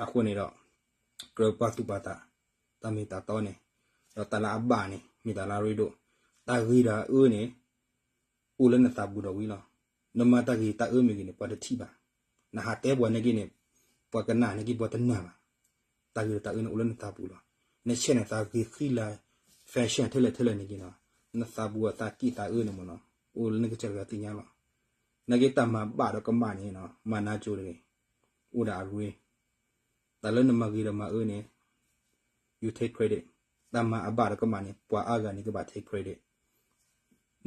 အဃိန့ၣ်ဒီး ကြၢးပာ်သူၣ်ပာ်သး တၢ်မ့ၢ်တၢ်တီန့ၣ် ဒီးတၢ်လၢအဘၣ်န့ၣ် မ့ၢ်တၢ်လၢအရ့ဒိၣ် တၢ်ဂ့ၤတၢ်အၢန့ၣ် အိၣ်လၢနသးပူၤဒီးဝံၤလီၤ နမၤတၢ်ဂ့ၤတၢ်အၢမ့ၢ်ဂ့ၤန့ၣ် ပှၤတထံၣ်ဘၣ် နဟးတဲပှၤနာ်က့န့ၣ် ပှၤကနၣ်နာ်က့ ပှၤတနာ်ဘၣ် တၢ်ဂ့ၤတၢ်အၢန့ၣ် အိၣ်လၢနသးပူၤလီၤ နဆဲးနသးဂ့ၤဃံလၤ fashion ထဲလဲၣ်ထဲလဲၣ်နာ်က့နီၤ နသးပူၤအသးက့ၣ်သးအၢန့ၣ်မ့ၢ်နီၤ အိၣ်လၢနကစၢ်တဂၤသ့ၣ်ညါလီၤ နာ်က့တၢ်မၤဘၣ်ဒီးကမၣ်န့ၣ်နီၤ မၤနါကၠိတဂ့ၤ အိၣ်ဒၣ်အရ့, တၢ်လၢနမၤဂ့ၤဒီးမၤအၢန့ၣ် you take credit, တၢ်မၤအဘၣ်ဒီးကမၣ်န့ၣ် ပှၤအါဂၤန့ၣ်ကဘၣ် take credit,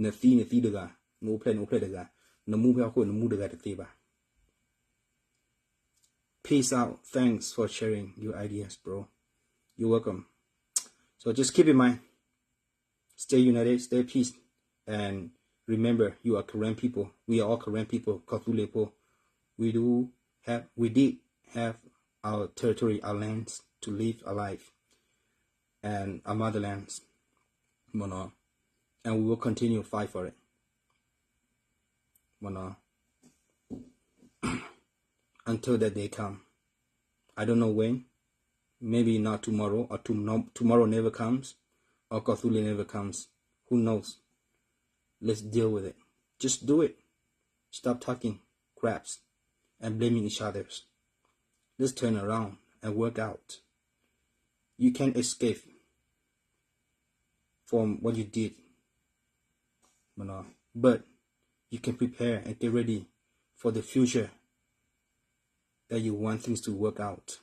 နသံနသံတဂၤ, နအိၣ်ဖျဲၣ်နအိၣ်ဖျဲၣ်တဂၤ, နမူဖဲဟီၣ်ခိၣ်နမူတဂၤတသ့ဘၣ်. Peace out. Thanks for sharing your ideas, bro. You're welcome. So just keep in mind, stay united, stay peace, and remember, you are Karen people. We are all Karen people. ကီၢ်သူလ့ၤဖိ, we do have, we did have our territory, our lands to live our life, and our motherlands, မနီၤ, and we will continue fight for it, မနီၤ. Until that day come. I don't know when. Maybe not tomorrow, or tom- tomorrow never comes, or ကီၢ်သူလ့ၤ never comes. Who knows? Let's deal with it. Just do it. Stop talking craps and blaming each others. Let's turn around and work out. You can't escape from what you did, but you can prepare and get ready for the future that you want things to work out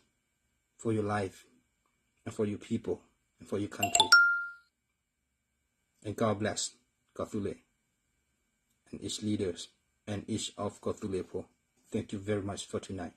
for your life and for your people and for your country. And God bless ကီၢ်သူလ့ၤ and its leaders and each of ကီၢ်သူလ့ၤဖိ. Thank you very much for tonight.